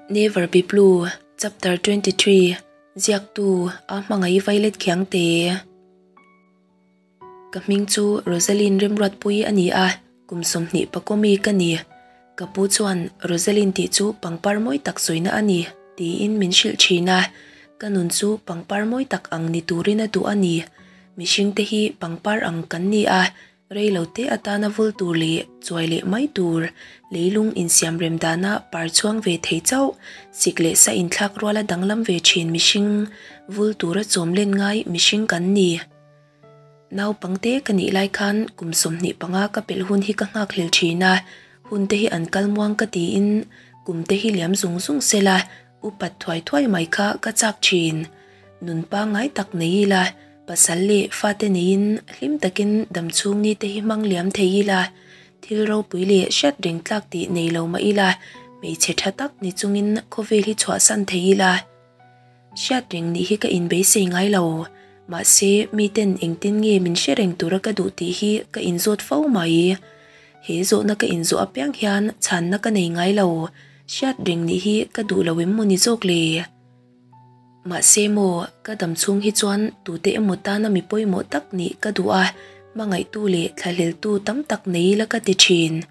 Never Be Blue, Chapter 23, Ziaktu, A Hmangaih Violet Khiangte. Ka hming chu Rosaline Remruatpuii a ni a, kum 20 pakawmi ka ni. Ka pu chuan Rosaline tih chu pangpar mawi tak sawina a ni tiin min hrilh thin a, ka nun chu pangpar mawi tak ang ni turin a duh a ni. Mihringte hi pangpar ang kan ni a, Rei lo te atana vul tur leh chuai leh mai tur, leilung insiam rem dana par chhuang ve thei chauh, sik leh sa inthlak ruala danglam ve thin mihring, vul tura chawm len ngai mihring kan ni. Naupangte ka nih lai khan kum 25 ka pelh hun hi ka nghakhlel thin a, hun te hi an kal muang ka tiin kum te hi liam zung zung sela upat thuai thuai mai kha ka chak thin. Nun pangngai tak nei ila, pasal leh fate neiin hlim takin damchhung ni te hi hmang liam thei ila, thil ropui leh hriat reng tlak tih nei lo mah ila, hmeichhe tha tak ni chungin khawvel hi chhuahsan thei ila. Hriat reng nih hi ka inbeisei ngai lo, mahse miten engtin nge min hre reng tura ka duh tih hi ka inzawt fo mai. He zawhna ka inzawh apiang hian chhanna ka nei ngai lo, hriat reng nih hi ka duh lo em maw ni zawk le? Mahse maw, ka dam chhung hi chuan tute emaw tana mi pawimawh tak nih ka duh a, hmangaihtu leh thlahleltu tam tak nei ila ka ti thin.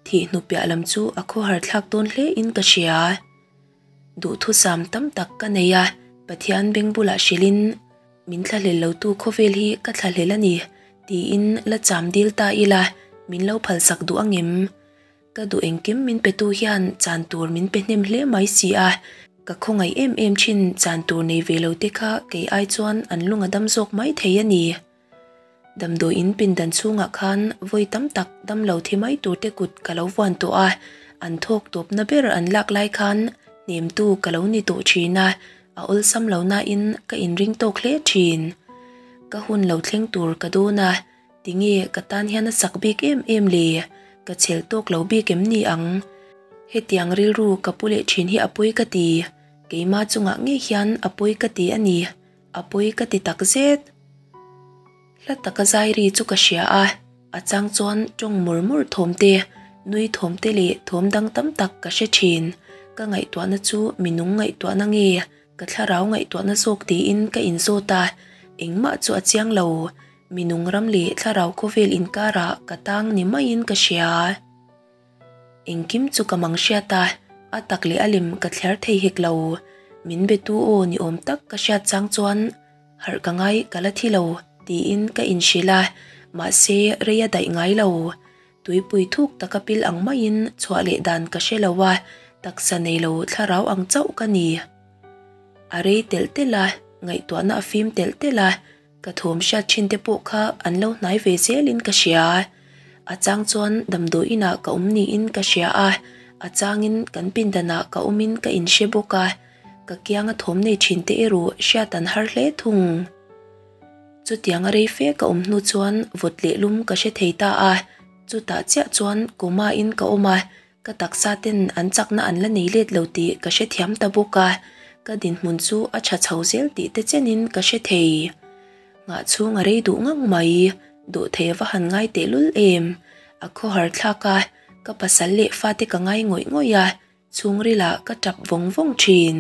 Thih hnupiah lam chu a khawhar thlak dawn hle in ka hria. Duhthusam tam tak ka nei a, Pathian beng bulah hrilhin min thlahlel lotu khawvel hi ka thlahlel a ni tiin la cham dil ta ila min lo phalsak duh angem? Ka duh engkim min petu hian chan tur min pe hnem hle mai si a, ka khawngaih em em thin chan tur nei ve lo te kha kei ai chuan an lung a dam zawk mai thei a ni. Damdawi in pindan chhungah khan vawi tam tak damlo thi mai tur te kut ka lo vuan tawh a, an thawk tawpna ber an lak lai khan hnemtu ka lo ni tawh thin a, a awlsam lo nain ka inring tawk hle thin. Ka hun lo thleng tur ka dawn a. Tinge ka tan hian a sak bik em em le? Ka chhel tawk lo bik em ni ang? Hetiang rilru ka pu leh thin hi a pawi ka ti. Keimah chungah ngei hian a pawi ka ti a ni. A pawi ka ti tak zet. Hla taka zai ri chu ka hria a, a chang chuan tawng mur mur thawm te, nui thawm te leh thawm dang tam tak ka hre thin. Ka ngaihtuahna chu minung ngaihtuahna nge ka thlarau ngaihtuahna zawk tiin ka inzawt a, engmah chu a chiang lo. Minung ram leh thlarau khawvel inkarah ka tang ni maiin ka hria. Engkim chu ka mang hriat a, a tak leh a lem ka thliar thei hek lo. Min betu aw ni awm tak ka hriat chang chuan harh ka ngai ka la thi lo tiin ka inhrilh a, mahse rei a daih ngai lo. Tuipui thuk taka pil ang maiin chhuah leh dan ka hre lo a, taksa nei lo thlarau ang chauh ka ni. A rei telh telh a, ngaihtuahna a fim telh telh a, Ka thawm hriat thin te pawh kha an lo hnai ve zelin ka hria. A chang chuan damdawi inah ka awm niin ka hria a, a changin kan pindanah ka awmin ka inhre bawk a, ka kianga thawm nei thin te erawh hriat an har hle thung. Chutianga rei fe ka awm hnu chuan vawt leh lum ka hre thei ta a, chutah chiah chuan coma in ka awm a, Ka taksa ten an chakna an la nei let lo tih ka hrethiam ta bawk a, ka dinhmun chu a tha chho zel tih te chenin ka hre thei. Nghah chhung a rei duh ngang mai, dawhthei a va han ngai tehlul em. A khawhar thlak a, ka pasal leh fate ka ngai ngawih ngawih a, chhungrilah ka tap vawng vawng thin.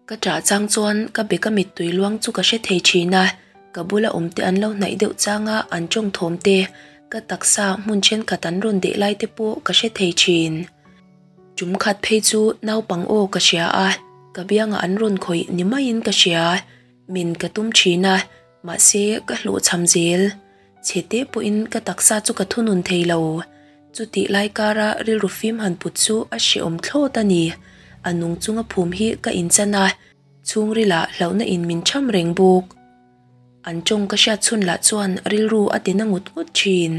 Ka ṭah chang chuan ka beka mittui luang chu ka hre thei ṭhin a, ka bula awmte an lo hnaih deuh changa an ṭawng thawm te, ka taksa hmun ṭhenkhat an rawn deh lai te pawh ka hre thei ṭhin. Ṭum khat phei chu naupang aw ka hria a, ka biangah an rawn khawih ni maiin ka hria. Min ka tum ṭhin a, mahse ka hlawhchham zel. Chhe te pawhin ka taksa chu ka thunun thei lo. Chutih lai kara rilru fim han put chu a hrehawm thlawt a ni. A nung chunga phum hi ka inchan a, chhungrilah hlauhna in min cham reng bawk. An tawng ka hriat chhun lah chuan rilru a ti na ngut ngut thin.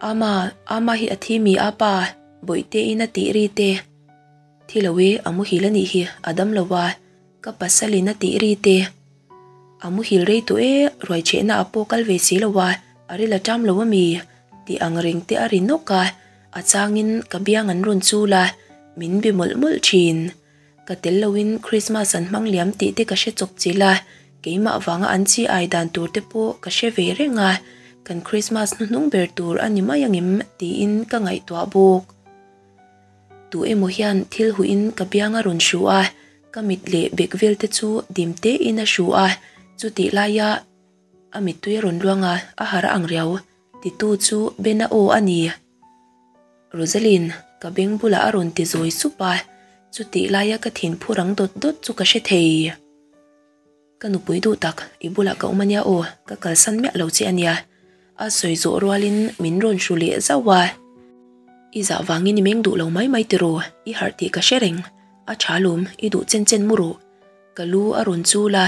Ama, Ama hi a thi mi a pa, Bawihte-in a tih ri te. Thi lo e, a muhil a nih hi, a dam lo a. Ka pasalin a tih ri te. A muhil rei tawh e, ruai chehna a pawh kal ve si lo a, a ril a ṭam lo a mi? Tih ang reng te a ri nawk a, a changin ka biang an rawn chul a, min be mawlh mawlh ṭhin. Ka tel loin Christmas an hmang liam tih te ka hre chawp chilh a, keimah vanga an chi ai dan tur te pawh ka hre ve reng a, kan Christmas hnuhnung ber tur a ni mai angem tiin ka ngaihtuah bawk. Tu emaw hian thil huihin ka biang a rawn hru a, ka mit leh bek vel te chu dim tein a hru a, chutih laia a mittui a rawn luang a, a harh a ang riau, titu chu Bena aw a ni. Rosaline, ka beng bulah a rawn ti zawi sup a, chutih laia ka thin phu rang dawt dawt chu ka hre thei. Ka nupui duh tak, i bulah ka awm ania aw, ka kalsan miah lo che ania. A sawi zawh rualin min rawn hru leh zauh a. I zah vangin i meng duh lo mai mai tiraw, i harh tih ka hre reng. A tha lawm, i duh chen chen mu rawh. Ka lu a rawn chul a.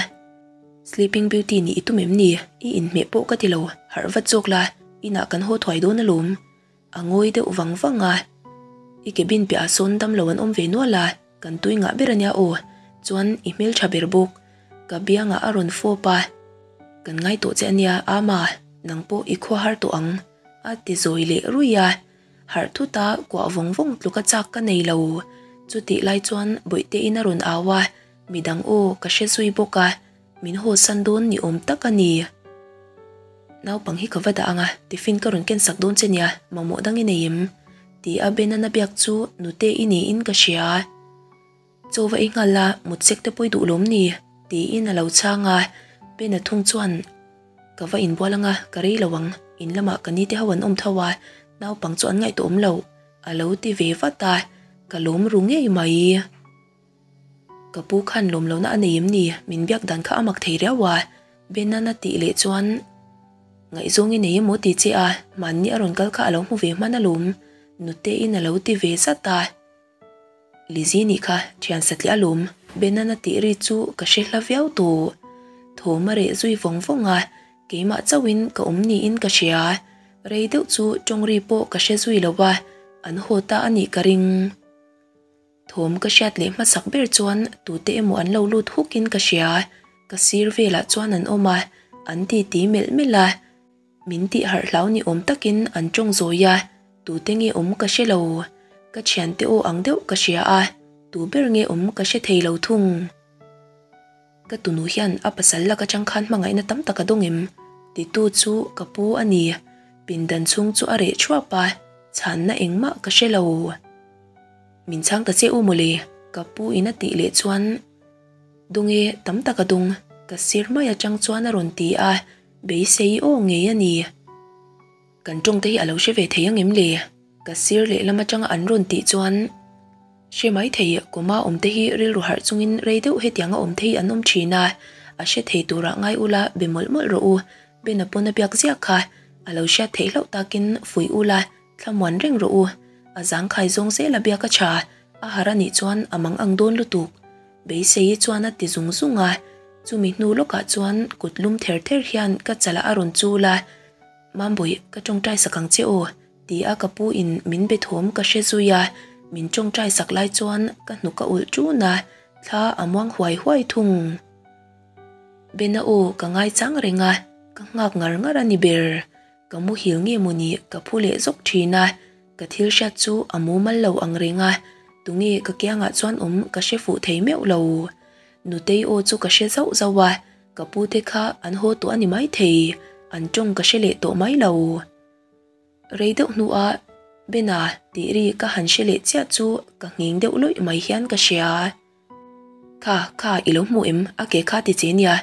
Sleeping Beauty nih i tum em ni? I inhmeh pawh ka ti lo, harh vat zawk la, inah kan haw thuai dawn alawm. A ngawi deuh vang vang a. I cabin piahah sawn damlo an awm ve nual a, kan tui ngah ber ania aw, chuan i hmeltha ber bawk. Ka biangah a rawn fawp a. Kan ngai tawh che ania, Ama, nang pawh i khua har tawh ang, a ti zawi leh ruih a. Harh thut a, kuah vawng vawng tluka chak ka nei lo. Chutih lai chuan Bawihte-in a rawn au a, midang aw ka hre zui bawk a. Min haw san dawn ni awm tak a ni. Naupang hi ka va dah ang a, tiffin ka rawn ken sak dawn che nia, mamawh dang i nei em? Ti a Benan a biak chu nute i niin ka hria. Chaw va ei nghal la, mut sek te pawh i duh lawm ni? Tiin a lo chhang a, Bena thung chuan Ka va inbual ang a, ka rei lo ang, in lamah ka nite ho an awm tho a, naupang chu an ngaihtuah awm lo, a lo ti ve vat a, ka lawm ru ngei mai. Ka pu khan lawm lohna a nei em ni? Min biak dan kha a mak thei riau a, Benan a tih leh chuan Ngaihzawng i nei emaw ti che a, mahni a rawn kal kha a lo hmu ve hman alawm, Nute-in a lo ti ve zat a. Lizzie nih kha thian satliah alawm, Benan a tih ri chu ka hre hla viau tawh. Thawm a reh zui vawng vawng a, keimah chauhin ka awm niin ka hria. Rei deuh chu tawng ri pawh ka hre zui lo a, an haw ta a nih ka ring. Thawm ka hriat leh hmasak ber chuan tute emaw an lo lut hukin ka hria, ka sir velah chuan an awm a, an titi melh melh a, min tih harh hlau ni awm takin an tawng zawi a, tute nge awm ka hre lo, ka thiante aw ang deuh ka hria a, tu ber nge awm ka hre thei lo thung. Ka tunu hian a pasal lak atang khan hmangaihna tam tak a dawng em? Titu chu ka pu a ni, pindan chhung chu a reh thuap a, chhanna engmah ka hre lo. Min chhang ta che u mawle, ka pu in a tih leh chuan Dawnge tam tak a dawng, ka sir mai atang chuan a rawn ti a, beisei aw ngei a ni. Kan tawng te hi a lo hre ve thei ang em le? Ka sir lehlam atanga an rawn tih chuan hre mai thei kawma awm te hi rilru harh chungin rei deuh hetianga awm te hi an awm thin a, a hre thei turah ngai ula be mawlh mawlh rawh u, Bena pawn a biak ziah kha a lo hriat theih hlauh takin fuih ula Thlamuan reng rawh u, a zangkhai zawng zel a biak a tha, a harh a nih chuan a mang ang dawn lutuk. Beisei chuan a ti zung zung a, chumi hnu lawkah chuan kut lum ther ther hian ka chalah a rawn chul a, Mambawi, ka tawngtai sak ang che aw, ti a ka pu in min be thawm ka hre zui a, min tawngtai sak lai chuan ka hnuk a ulh ṭun a, thla a muang huai huai thung. Bena aw ka ngaichang reng a, ka nghak ngar ngar a ni ber. Ka muhil nge maw ni ka phu leh zawk thin a, ka thil hriat chu a mumal lo ang reng a, tunge ka kiangah chuan awm ka hre fuh thei meuh lo. Nutei aw chu ka hre zauh zauh a, ka pu te kha an haw tawh a ni maithei, an tawng ka hre leh tawh mai lo. Rei deuh hnuah Bena tih ri ka han hre leh chiah chu ka nghing deuh lawih mai hian ka hria. Kha, kha i lo hmu em? A ke kha ti che nia,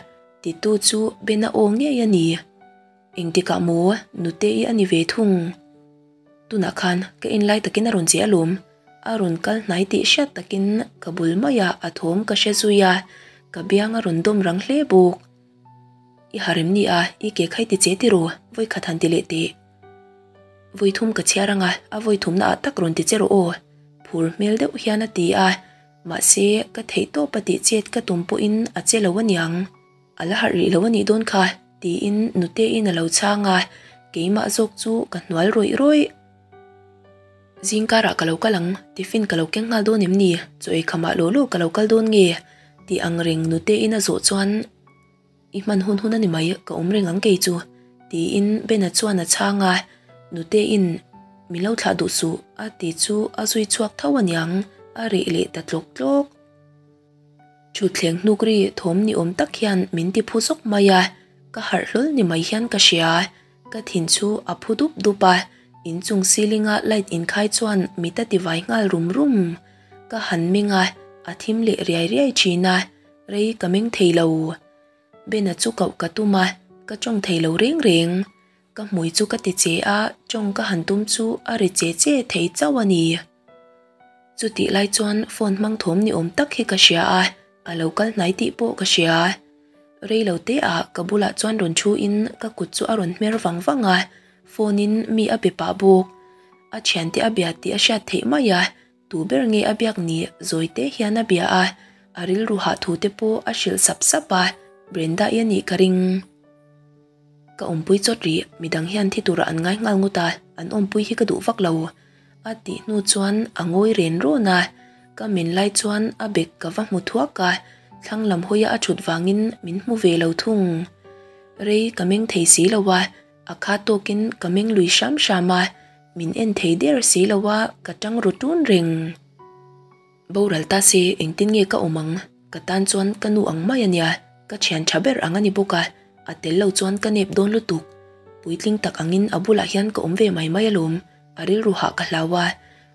titu chu Bena aw ngei a ni. Engtikah maw Nute-i a ni ve thung? Tunah khan ka en lai takin a rawn che alawm. A rawn kal hnai tih hriat takin ka bul maiah a thawm ka hre zui a, ka biang a rawn dawm rang hle bawk. I ha rem ni a, i ke kha i ti che tiraw? Vawi khat han ti leh teh. Vawi thum ka chhiar ang a, a vawi thumna ah tak rawn ti che rawh aw. Phur hmel deuh hian a ti a, mahse ka theih tawp a tih chet ka tum pawhin a che lo aniang. A la harh rih lo a nih dawn kha, tiin Nuteiin a lo chhang a, keimah zawk chu ka hnual rawih rawih. Zingkarah ka lo kal ang, tiffin ka lo keng nghal dawn em ni? Chaw ei khamah law law ka lo kal dawn nge? Tih ang reng Nuteiin a zawh chuan, I hman hun hun a ni mai, ka awm reng ang kei chu, tiin Bena chuan a chhang a, Nuteiin Min lo thlah duh suh, a ti chu a zui chhuak tho aniang, a reh leh ta tlawk tlawk. Thutthleng hnuk ri thawm ni awm tak hian min ti phu zawk mai a, ka harh hlawl ni mai hian ka hria. Ka thin chu a phu dup dup a, Inchung ceiling-a light inkhai chuan mit a tivai nghal rum rum. Ka han meng a, a thim leh riai riai thin a, rei ka meng thei lo. Bena chu koh ka tum a, ka tawng thei lo reng reng. Ka hmui chu ka ti che a, tawng ka han tum chu a ri che che thei chauh a ni. Chutih lai chuan phone hmang thawm ni awm tak hi ka hria a, a lo kal hnai tih pawh ka hria. Rei lo te ah ka bulah chuan rawn thu in ka kut chu a rawn hmer vang vang a, phone in mi a be pah bawk. A thiante a bia tih a hriat theih mai a, tu ber nge a biak ni zawi te hian a bia a, a rilru hah thu te pawh a hrilh sap sap a, Brenda-i a nih ka ring. Ka awmpui chawt rih, midang hian thi turah an ngai nghal ngawt a, an awmpui hi ka duh vak lo. A tih hnu chuan a ngawi ren rawn a, ka men lai chuan a bag ka va hmu thuak a, thlang lam hawia a thut vangin min hmu ve lo thung. Rei ka meng thei si lo a, a kha tawkin ka meng lui hram hram a, min en thei der si lo a, ka tang ru tun reng. Boral ta se engtin nge ka awm ang? Ka tan chuan ka nu ang mai a nia, ka thian tha ber ang a ni bawk a, a tel lo chuan ka nep dawn lutuk. Puitling tak angin a bulah hian ka awm ve mai mai alawm, a rilru hah ka hlau a,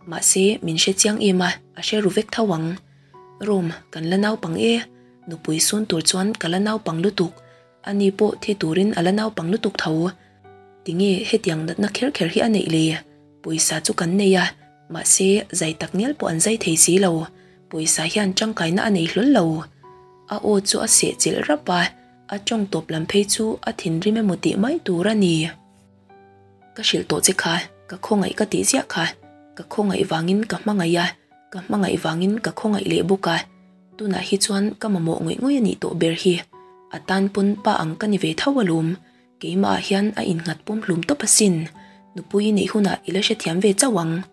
mahse min hre chiang em a, a hre ru vek tho ang. Rome, kan la naupang e, nupui sun tur chuan ka la naupang lutuk, ani pawh thi turin a la naupang lutuk tho. Tinge hetiang natna kher kher hi a neih le? Pawisa chu kan nei a, mahse zai tak ngial pawh an zai thei si lo, pawisa hian tangkaina a nei hlawl lo. A aw chu a seh chilh rap a, a tawng tawp lam phei chu a thinrim emaw tih mai tur a ni. Ka hrilh tawh che kha, ka khawngaih ka tih ziah kha, ka khawngaih vangin ka hmangaih a, ka hmangaih vangin ka khawngaih leh bawk a, tunah hi chuan ka mamawh ngawih ngawih a nih tawh ber hi, a tan pawn pa ang ka ni ve tho alawm, Keimahah hian a innghat pawm hlum tawp asin, nupui i neih hunah i la hrethiam ve chauh ang.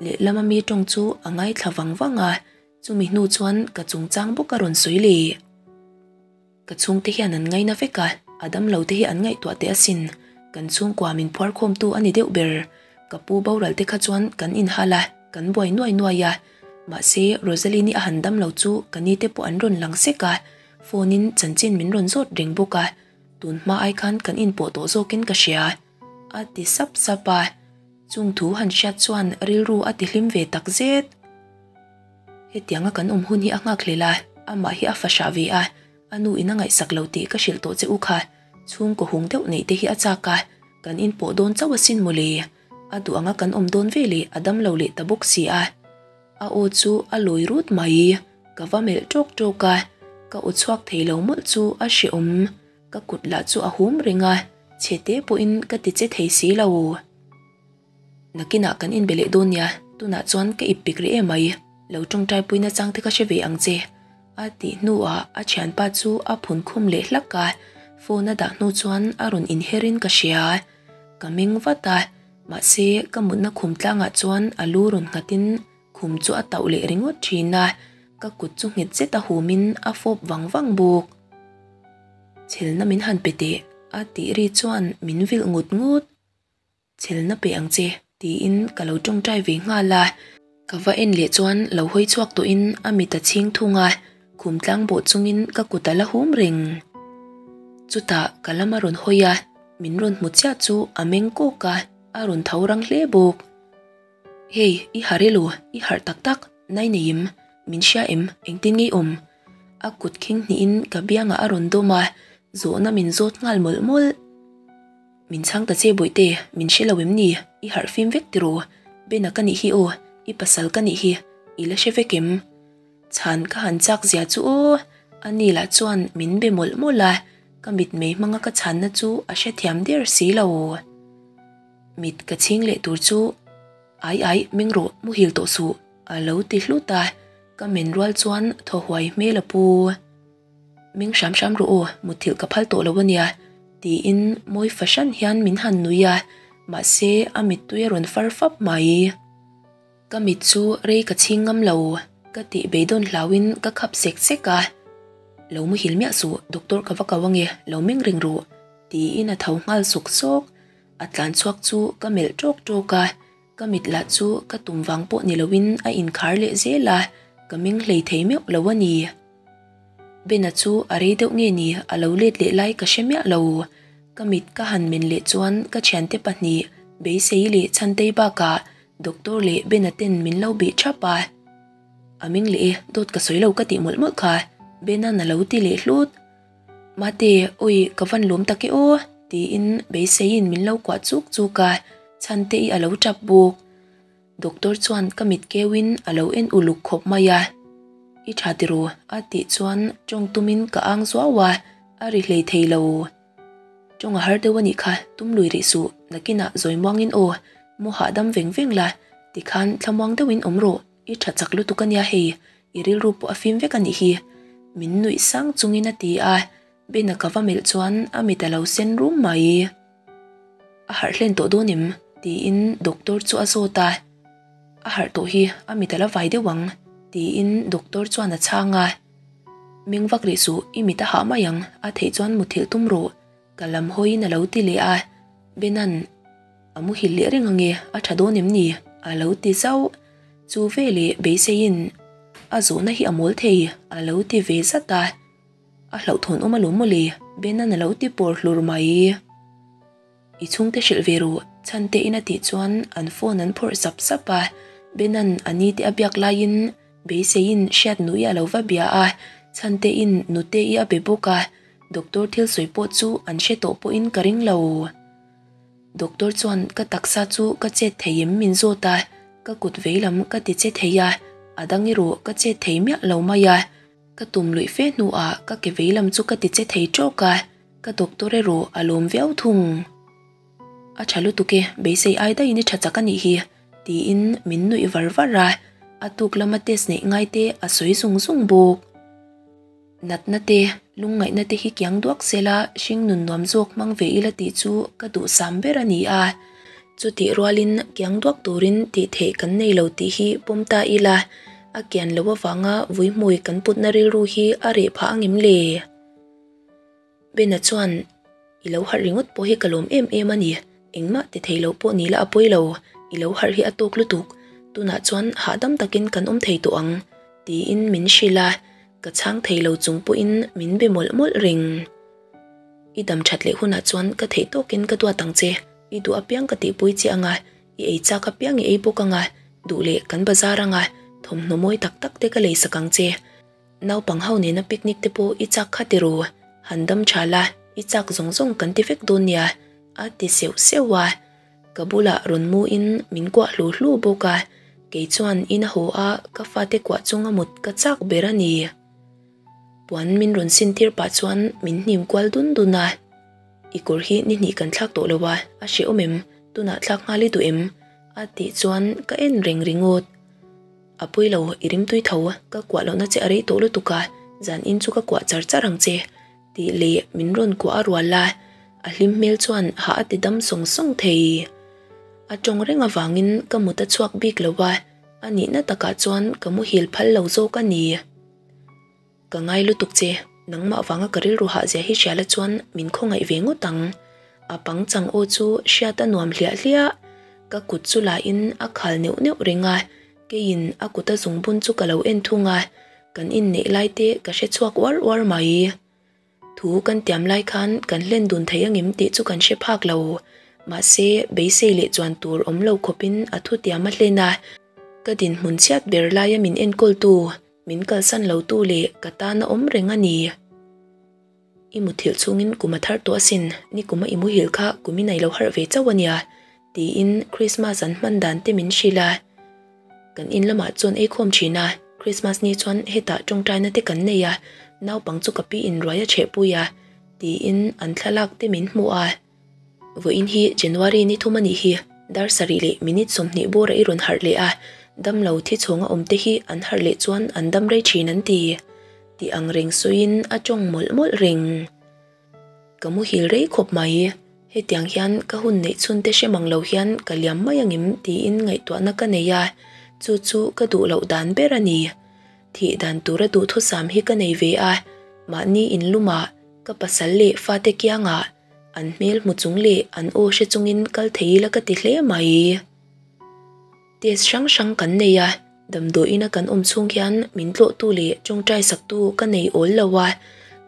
Lehlama mi tawng chu a ngaithla vang vang a, chumi hnu chuan ka chungchang bawk a rawn sawi leh. Ka chhungte hian an ngaina vek a, a damlo te hi an ngaihtuah teh asin, kan chhungkua min phuarkhawmtu a ni deuh ber. Ka pu boral te kha chuan kan inhal a, kan buai nuai nuai a, mahse Rosaline-i a han damlo chu ka ni te pawh an rawn lang sek a, phone-in chanchin min rawn zawt reng bawk a. Tun hma ai khan kan inpawh tawh zawkin ka hria, a ti sap sap a. Chung thu han hriat chuan rilru a ti hlim ve tak zet. Hetianga kan awm hun hi a nghak hlel a, amah hi a fa hrah ve a, a nu in a ngaihsak lo tih ka hrilh tawh che u kha. Chhungkaw hung deuh neih te hi a chak a, kan inpawh dawn chauh asin mawle. A duh anga kan awm dawn ve leh a dam lo leh ta bawk si a. A aw chu a lawi rut mai. Ka va melh tawk tawk a, ka aw chhuak thei lo mawlh chu a hrehawm. Ka kut lah chu a hum reng a, chhe te pawhin ka ti che thei si lo. Nakinah kan inbe leh dawn nia, tunah chuan ka ip pik rih em mai, lo tawngtai puina chang te ka hre ve ang che. A tih hnuah a thianpa chu a phun khum leh hlak a, phone a dah hnu chuan a rawn inher in ka hria. Ka meng vat a, mahse ka mutna khum tlangah chuan a lu rawn nghatin Khum chu a tauh leh ringawt thin a, ka kut chu nghet zet a humin a fawp vang vang bawk. Chhelna min han pe teh, a tih ri chuan min vilh ngut ngut. Chhelna pe ang che, tiin ka lo tawngtai ve nghal a. Ka va en leh chuan lo hawi chhuak tawhin a mit a chhing thung a, khum tlang bawh chungin ka kut a la hum reng. Chutah ka lam a rawn hawi a, min rawn hmu chiah chu a meng kawk a, a rawn tho rang hle bawk. Hei, i harh elo, i harh tak tak, nai nei em? Min hria em? Engtin ngei awm? A kut khing hnihin ka biangah a rawn dawm a, zawhna min zawt nghal mawlh mawlh. Min chhang ta che Bawihte, min hre lo em ni? I harh fim vek tiraw? Bena ka nih hi aw, i pasal ka nih hi, i la hre vek em? Chhan ka han chak zia chu aw, ani lah chuan min be mawlh mawlh a, ka mitmei hmanga ka chhanna chu a hrethiam der si lo. Mit ka chhing leh tur chu Ai ai meng rawh muhil tawh suh a lo ti hlut a, ka men rual chuan thaw huai hmel a pu. Meng hram hram rawh aw, mutthilh ka phal tawh lo ania tiin mawi fahran hian min han nui a, mahse a mittui a rawn far fap mai. Ka mit chu rei ka chhing ngam lo, ka tih beidawn hlauin ka khap sek sek a. Lo muhil miah suh, doctor ka va kau ange, lo meng reng rawh tiin a tho nghal sawk sawk. A tlan chhuak chu ka melh tawk tawk a, ka mit lah chu ka tum vang pawh ni loin a inkhar leh zel a, ka meng hlei thei meuh lo a ni. Bena chu a rei deuh nge ni a lo let leh lai ka hre miah lo. Ka mit ka han men leh chuan ka thiante pahnih Beisei leh Chhantei bakah Doctor leh Bena ten min lo bih thap a. A ming leh e, dawt ka sawi lo ka tih mawlh mawlh kha, Bena'n a lo ti leh hlut. Mate, awi ka van lawm tak e aw, tiin Beiseiin min lo kuah chuk chuk a, Chhantei a lo tap bawk. Doctor chuan ka mit keuin a lo en uluk khawp mai a. I tha tiraw? a tih chuan tawng tumin ka ang zuau a, a ri hlei thei lo. Tawng a har deuh a nih kha, tum lui rih suh, nakinah zawi muangin aw, mu hahdam veng veng la, tikhan thlamuang deuhin awm rawh, i tha chak lutuk a nia hei, i rilru pawh a fim vek a nih hi, min nuih sang chungin a ti a, Bena ka va melh chuan a mit a lo sen rum mai. A harh hlen tawh dawn em? tiin doctor chu a zawt a. A harh tawh hi a mit a la vai deuh ang, tiin doctor chuan a chhang a. Meng vak rih suh, i mit a hah mai ang, a theih chuan muthilh tum rawh, ka lam hawiin a lo ti leh a. Bena'n, A muhil leh reng ange, a tha dawn em ni? a lo ti zauh. Chu veleh beiseiin, A zawhna hi a mawl thei, a lo ti ve zat a. A hlauhthawn awm alawm mawle, Bena'n a lo ti pawr hlur mai. I chhungte hrilh ve ru, Chhante in a tih chuan an phone an phawrh sap sap a, Bena'n a ni te a biak laiin beiseiin hriat nui a lo va bia a, Chhante in nute i a be bawk a, doctor thil sawi pawh chu an hre tawh pawhin ka ring lo. Doctor chuan ka taksa chu ka chet thei em min zawt a, ka kut veilam ka ti che thei a, a dang erawh ka chet thei miah lo mai a. Ka tum luih fe hnuah ka ke veilam chu ka ti che thei tawk a, ka doctor erawh a lawm viau thung. A tha lutuk e, beisei ai daihin i tha chak a nih hi, tiin min nuih var var a, a tuk lama test neih ngai te a sawi zung zung bawk. Natna te, lungngaihna te hi kiang duak sela hring nun nuam zawk hmang ve ila tih chu ka duhsam ber a ni a. Chutih rualin kiang duak turin tih theih kan nei lo tih hi pawm ta ila, a kian lo avanga vuihmui kan putna rilru hi a reh phah angem le? Bena chuan, I lo harh ringawt pawh hi ka lawm em em a ni, engmah ti thei lo pawh ni la a pawi lo, i lo harh hi a tawk lutuk, tunah chuan hahdam takin kan awm thei tawh ang, tiin min hrilh a, ka chhang thei lo chung pawhin min be mawlh mawlh reng. I dam that leh hunah chuan ka theih tawkin ka duat ang che, i duh apiang ka tihpui che ang a, i ei chak apiang i ei bawk ang a, duh leh kan bazar ang a, thawmhnaw mawi tak tak te ka lei sak ang che. Naupang ho nena picnic te pawh i chak kha tiraw, han dam tha la, i chak zawng zawng kan ti vek dawn nia, a ti seuh seuh a. Ka bulah rawn mu in min kuah hlu hlu bawk a, kei chuan in a haw a ka fate kuah chunga mut ka chak ber a ni. Puan min rawn sin tir pah chuan min hnim kual dun dun a. I kawr hi ni hnih kan thlak tawh lo a, a hrehawm em? Tunah thlak nghal i duh em? A tih chuan ka en reng ringawt. A pawi lo, i rimtui tho, ka kuah lohna che a rei tawh lutuk a, zan in chu ka kuah char char ang che, tih leh min rawn kuah a rual a, a hlim hmel chuan hah a ti dam sawng sawng thei. A tawng reng avangin ka mut a chhuak bik lo a, a nihna takah chuan ka muhil phal lo zawk a ni. Ka ngai lutuk che, nangmah vanga ka rilru hah zia hi hria la chuan min khawngaih ve ngawt ang. A pangchang aw chu hriat a nuam hliah hliah. Ka kut chu lahin a khal neuh neuh reng a, keiin a kut a zungbun chu ka lo en thung a, kan inneih lai te ka hre chhuak uar uar mai. Thu kan tiam lai khan kan hlen dun thei angem tih chu kan hre phak lo. Mahse, beisei leh chuan tur awm lo khawpin a thu tiam a hlen a, ka dinhmun chhiat ber laia min enkawltu Min kalsan lo tu leh ka tan a awm reng a ni. I muthilh chungin kum a thar tawh asin, ni kum a i muhil kha kum in a i lo harh ve chauh a nia, tiin Christmas an hman dan te min hrilh a. Kan in lamah chuan ei khawm thin a, Christmas ni chuan hetah tawngtaina te kan nei a, naupang chu ka pi in ruai a chhehpui a, tiin an thlalak te min hmuh a. Vawiin hi January ni thum a nih hi, dar sarih leh minute 20 bawra i rawn harh leh a, damlo thi chhawng a awm te hi an harh leh chuan an dam rei thin an ti. Tih ang reng sawiin a tawng mawlh mawlh reng. Ka muhil rei khawp mai, hetiang hian ka hun neih chhun te hre mang lo hian ka liam mai angem tiin ngaihtuahna ka nei a, chu chu ka duh loh dan ber a ni. Thih dan tura duhthusam hi ka nei ve a, mahni inlumah ka pasal leh fate kiangah An hmel hmu chung leh an aw hre chungin kal thei ila ka ti hle mai. Test hrang hrang kan nei a, damdawiin a kan awm chhung hian min tlawhtu leh tawngtai saktu ka nei awl lo a,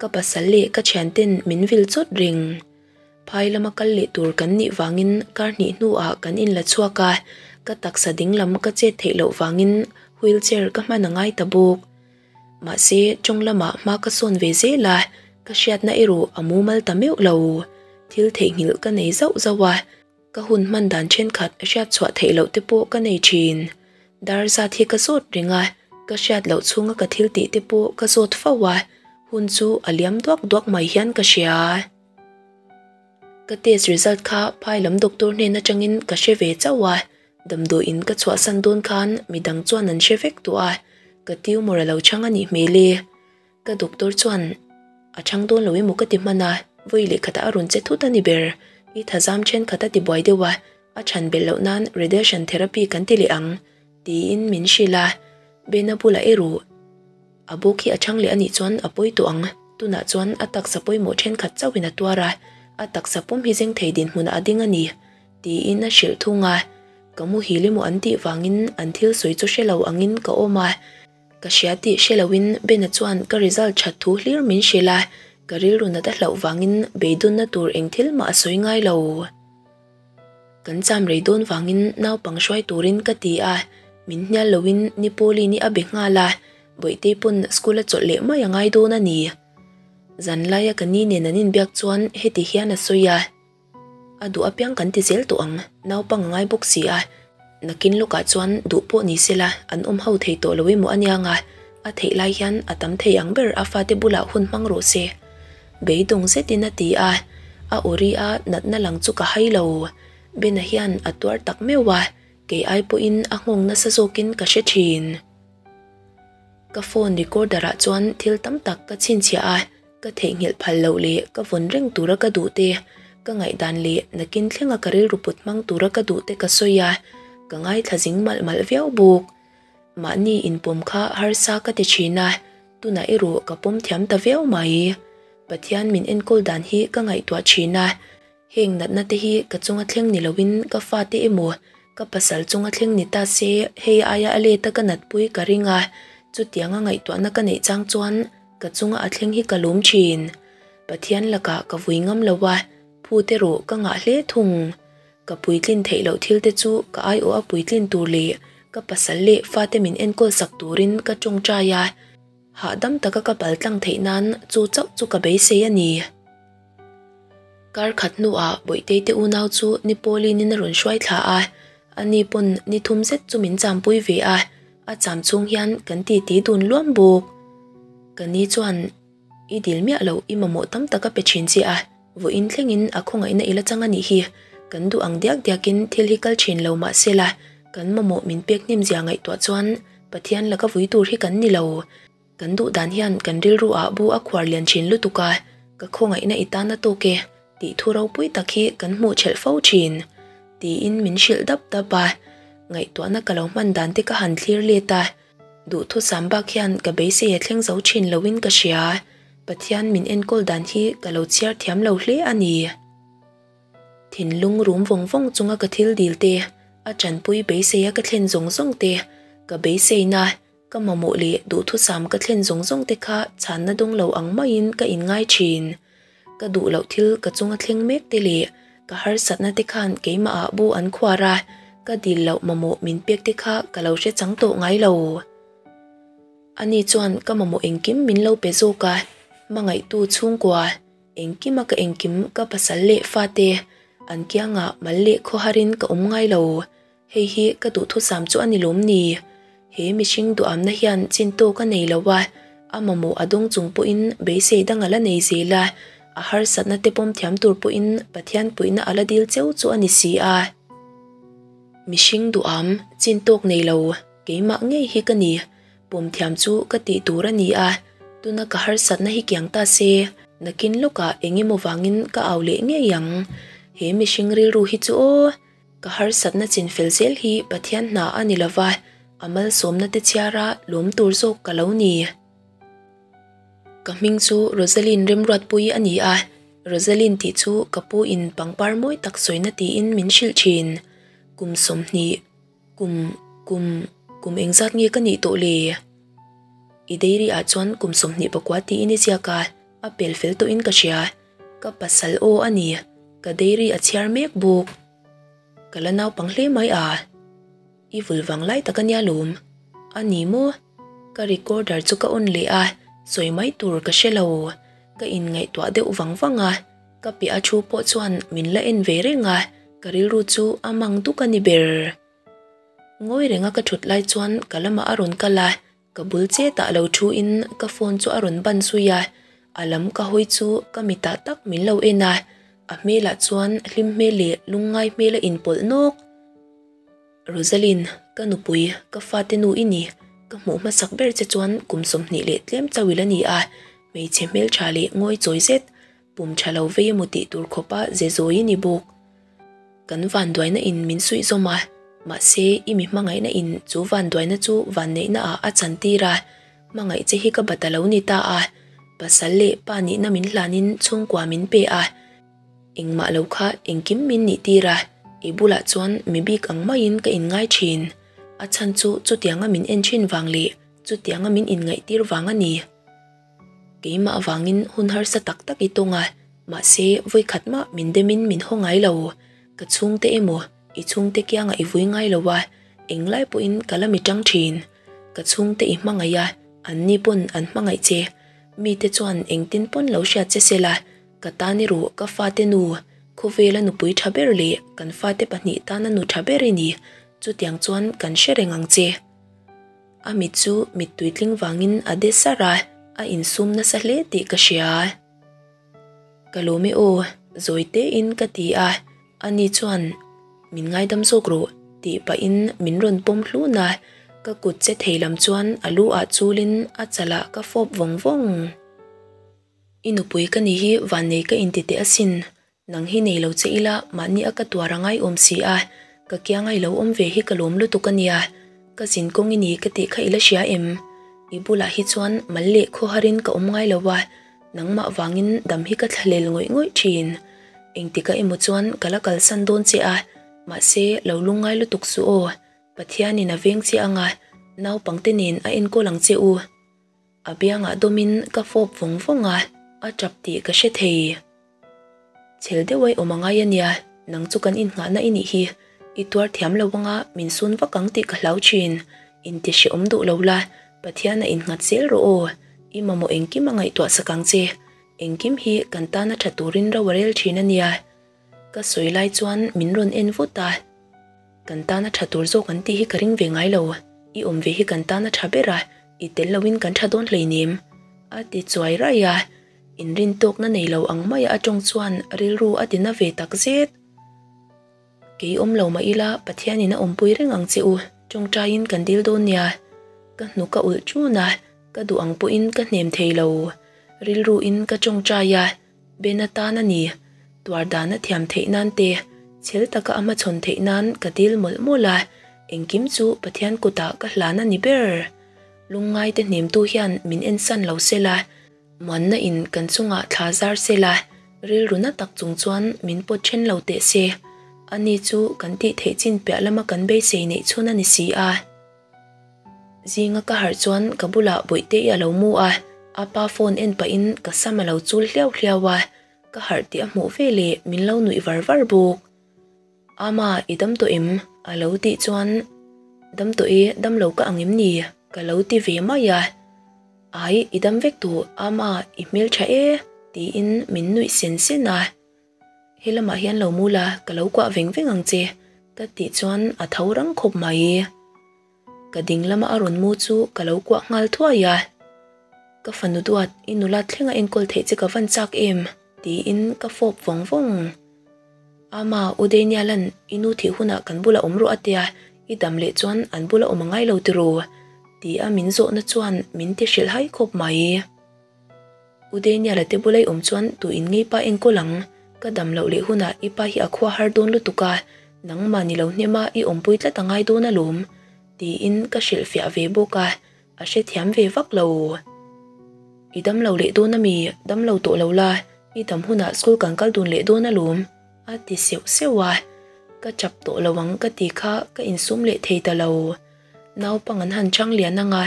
ka pasal leh ka thianten min vil chawt reng. Phai lama kal leh tur kan nih vangin kar hnih hnuah kan inla chhuak a, ka taksa dinglam ka chet theih loh vangin wheelchair ka hman a ngai ta bawk. Mahse, tawng lamah hma ka sawn ve zel a, ka hriatna erawh a mumal ta meuh lo. Thil theihnghilh ka nei zauh zauh a, ka hun hman dan thenkhat hriat chhuah theih loh te pawh ka nei thin. Dar zat hi ka zawt reng a, ka hriat loh chhunga ka thil tih te pawh ka zawt fo a, hun chu a liam duak duak mai hian ka hria. Ka test result kha phai lam doctor hnen atangin ka hre ve chauh a, damdawiin ka chhuahsan dawn khan midang chuan an hre vek tawh a, ka tumor a lo chhang a nih hmel e. Ka doctor chuan a chhang dawn lo emaw ka ti hman a, vawi leh khatah a rawn che thut a ni ber. I thazam thenkhat a ti buai deuh a, a chhan belh loh nan radiation therapy kan ti leh ang tiin min hrilh a, Bena bulah erawh A bawk hi a chhang leh a nih chuan a pawi tawh ang. Tunah chuan a taksa pawimawh thenkhat chauhin a tuar a, a taksa pum hi zeng thei dinhmunah a ding a ni, tiin a hrilh thung a. Ka muhil emaw an tih vangin an thil sawi chu hre lo angin ka awm a. Ka hria tih hre loin Bena chuan ka result that thu hlir min hrilh a, ka rilru nat a hlauh vangin beidawnna tur eng thil mah a sawi ngai lo. Kan cham rei dawn vangin naupang hruai turin ka ti a, min hnial loin ni Pauline-i a be nghal a, Bawihtei pawn school a chawlh leh mai a ngai dawn a ni. Zanlaia ka ni nen an inbiak chuan heti hian a sawi a, A duh apiang kan ti zel tawh ang, naupang a ngai bawk si a, nakin lawkah chuan duh pawh ni sela an awm ho thei tawh lo emaw aniang a, a theih lai hian a tam thei ang ber a fate bulah hun hmang rawh se. Beidawng zetin a ti a, a awri a natna lang chu ka hai lo. Bena hian a tuar tak meuh a, kei ai pawhin a nghawng nasa zawkin ka hre thin. Ka phone recorder ah chuan thil tam tak ka chhinchhiah a, ka theihnghilh phal loh leh ka vawn reng tura ka duh te, ka ngaihdan leh nakin thlenga ka rilru put hmang tura ka duh te ka sawi a, ka ngaithla zing malh malh viau bawk. Mahni inpawm kha harsa ka ti thin a, tunah erawh ka pawm thiam ta viau mai. Pathian min enkawl dan hi ka ngaihtuah thin a, heng natna te hi ka chunga thleng ni loin ka fate emaw ka pasal chunga thleng ni ta se hei aia a let a ka natpui ka ring a, chutianga ngaihtuahna ka neih chang chuan ka chunga a thleng hi ka lawm thin. Pathian lakah ka vui ngam lo a, phut erawh ka ngah hle thung. Ka puitlin theih loh thil te chu ka aiawh a puitlin tur leh ka pasal leh fate min enkawl sak turin ka tawngtai a, hahdam taka ka pal tlang theih nan chu chauh chu ka beisei a ni. Kar khat hnuah Bawihtei te unau chu ni Pauline-in a rawn hruai thla a, ani pawn ni thum zet chu min champui ve a, a cham chhung hian kan titi dun luam bawk. Ka ni chuan I dil miah loh i mamawh tam tak a pe thin che a, vawiin thlengin a khawngaihna i la chang a nih hi. Kan duh ang diak diakin thil hi kal thin lo mah se la, kan mamawh min pek hnem zia ngaihtuah chuan Pathian laka vui tur hi kan ni lo. Kan duh dan hian kan rilru ah bu a khuar lian thin lutuk a, ka khawngaihna i tan a tawk e tih thu ropui tak hi kan hmuh thelh fo thin. Tiin min hrilh dap dap a, ngaihtuahna ka lo hman dan te ka han thlir let a. Duhthusam bak hian ka beisei a thleng zo thin loin ka hria. Pathian min enkawl dan hi ka lo chhiar thiam lo hle a ni. Thinlung rum vawng vawng chunga ka thil dil te, a tanpui beiseia ka thlen zawng zawng te, ka beiseina, ka mamawh leh duhthusam ka thlen zawng zawng te kha chhanna dawng lo ang maiin ka inngai thin. Ka duh loh thil ka chunga thleng mek te leh ka harsatna te khan keimah ah bu an khuar a, ka dil loh mamawh min pek te kha ka lo hre chang tawh ngai lo. Ani chuan ka mamawh engkim min lo pe zawk a, hmangaihtu chhungkua, engkima ka engkim ka pasal leh fate an kiangah mal leh khawharin ka awm ngai lo. Hei hi ka duhthusam chu a ni lawm ni? He mihring duhamna hian chin tawk a nei lo a, a mamawh a dawng chung pawhin beisei dang a la nei zel a, a harsatna te pawm thiam tur pawhin Pathian puihna a la dil cheu chu a ni si a. Mihring duham, chin tawk nei lo, keimah ngei hi ka ni. Pawm thiam chu ka tih tur a ni a, tuna ka harsatna hi kiang ta se, nakin lawkah eng emaw vangin ka au leh ngei ang. He mihring rilru hi chu aw! Ka harsatna chinfel zel hi Pathian hna a ni lova, a malsawmna te chhiara lawm tur zawk ka lo ni. Ka hming chu Rosaline Remruatpui a ni a, Rosaline tih chu ka pu in pangpar mawi tak sawina tiin min hrilh thin. Kum 20, kum, kum, kum engzat nge ka nih tawh le? I dairy ah chuan kum 24 tiin i ziak a, a pel fel tawhin ka hria. Ka pasal aw a ni. Ka dairy a chhiar mek bawk. Ka la naupang hle mai a. I vul vang lai tak a nia lawm. A ni maw? Ka recorder chu ka on leh a, sawi mai tur ka hre lo. Ka inngaihtuah deuh vang vang a, ka piah a thu pawh chuan min la en ve reng a, ka rilru chu a mang duk a ni ber. Ngawi renga ka thut lai chuan ka lamah a rawn kal a, Ka bul chetah lo thu in ka phone chu a rawn ban zui a, a lam ka hawi chu ka mitah tak min lo en a, a hmelah chuan hlim hmel leh lungngai hmel a inpawlh nawk. Rosaline, ka nupui, ka fate nu i ni, ka hmuh hmasak ber che chuan kum 20 leh tlem chauh i la ni a, hmeichhe hmeltha leh ngawi chawi zet, pum tha lo vei emaw tih tur khawpa ze zawi i ni bawk. Kan vanduaina in min suih zawm a, mahse i mi hmangaihna in chu vanduaina chu vanneihna ah a chan tir a, hmangaih che hi ka bat a lo ni ta a, pasal leh pa nihna min hlan in chhungkua min pe a, engmah lo kha engkim min nih tir a, i bulah chuan mi bik ang maiin ka inngai thin, a chhan chu chutianga min en thin vang leh chutianga min inngaih tir vang a ni. Keimah avangin hun harsa tak tak i tawng a, mahse vawikhat mah min demin min haw ngai lo. Ka chhungte emaw, i chhungte kiangah i vui ngai lo a, englai pawhin ka la mi tang thin. Ka chhungte i hmangaih a, anni pawn an hmangaih che. Mite chuan engtin pawn lo hriat che sela, ka tan erawh ka fate nu, khawvela nupui tha ber leh kan fate pahnih tana nu tha ber i ni, chutiang chuan kan hre reng ang che. A mit chu mittui tling vangin a de sar a, a insum nasa hle tih ka hria. Ka lawm e aw, zawi tein ka ti a, ani chuan min ngaidam zawk rawh tih pahin min rawn pawm hlun a, ka kut che thei lam chuan a lu ah chulin a chalah ka fawp vawng vawng. I nupui ka ni hi vannei ka inti teh asin, Nang hi nei lo che ila mahni a ka tuar a ngaiawm si a, ka kianga i lo awm ve hi ka lawm lutuk a nia. Ka zin kawng i ni ka tih kha i la hria em? I bulah hi chuan mal leh khawharin ka awm ngai lo a, nangmah vangin dam hi ka thlalel ngawih ngawih thin. Engtikah emaw chuan ka la kalsan dawn che a, mahse lo lungngai lutuk suh aw, Pathianin a veng che anga naupangte nen a enkawl ang che u. A biangah dawmin ka fawp vawng vawng a, a tap tih ka hre thei. Chhel deuh ai awm a ngai a nia, nang chu kan innghahna i nih hi. I tuar thiam lo anga min sun vak ang tih ka hlau thin. Inti hrehawm duh lo la, Pathian a innghat zel rawh aw. I mamawh engkim a ngaihtuah sak ang che. Engkim hi kan tana tha turin ro a rel thin a nia. Ka sawi lai chuan min rawn en vut a. Kan tana tha tur zawk an tih hi ka ring ve ngai lo. I awm ve hi kan tana tha ber a, i tel loin kan tha dawn hleinem. A ti chuai raih a. Inrintawkna nei lo ang maia a tawng chuan rilru a ti na ve tak zet. Kei awm lo mah ila Pathianin a awmpui reng ang che u, tawngtaiin kan dil dawn nia. Ka hnuk a ulh tun a, ka duh ang pawhin ka hnem thei lo. Rilruin ka tawngtai a, Ben atan a ni. Tuar dan a thiam theih nan te, chhel taka a hmachhawn theih nan ka dil mawlh mawlh a, engkim chu Pathian kutah ka hlan a ni ber. Lungngaite hnemtu hian min ensan lo sela, Muanna in kan chungah thla zar se la, rilru na tak chung chuan min pawt then lo teh se. Ani chu kan tih theih chin piah lama kan beisei neih chhun a ni si a. Zinga ka harh chuan ka bulah Bawihte-i a lo mu a, a pa phone en pahin ka sam a lo chul hliau hliau a, ka harh tih a hmuh veleh min lo nuih var var bawk. Ama, i dam tawh em? A lo tih chuan, Dam tawh e, dam lo ka ang em ni? Ka lo ti ve mai a. Ai, i dam vek tawh, Ama, i hmel tha e, tiin min nuih sen sen a. He lamah hian lo mu la, ka lo kuah veng veng ang che, ka tih chuan a tho rang khawp mai. Ka ding lama a rawn mu chu ka lo kuah nghal thuai a. Ka fanu duat, i nula thlenga enkawl theih che ka van chak em? Tiin ka fawp vawng vawng. Ama, U Daniel-a'n i nu thih hunah kan bula awm rawh a tia, i dam leh chuan an bula awm a ngai lo tiraw? Tia min zawhna chuan min ti hrilh hai khawp mai. U Daniel-a te bula i awm chuan tu in ngei pa enkawl ang? Ka dam loh leh hunah i pa hi a khua har dawn lutuk a, nangmah ni lo hnema i awmpui tlat a ngai dawn alawm, tiin ka hrilhfiah ve bawk a. A hrethiam ve vak lo. I dam lo leh dawn ami? Dam lo tawh lo la, i dam hunah school kan kal dun leh dawn alawm, a ti seuh seuh a. Ka chap tawh lo ang ka ti kha ka insum leh thei ta lo. Naupang an han chang lian ang a,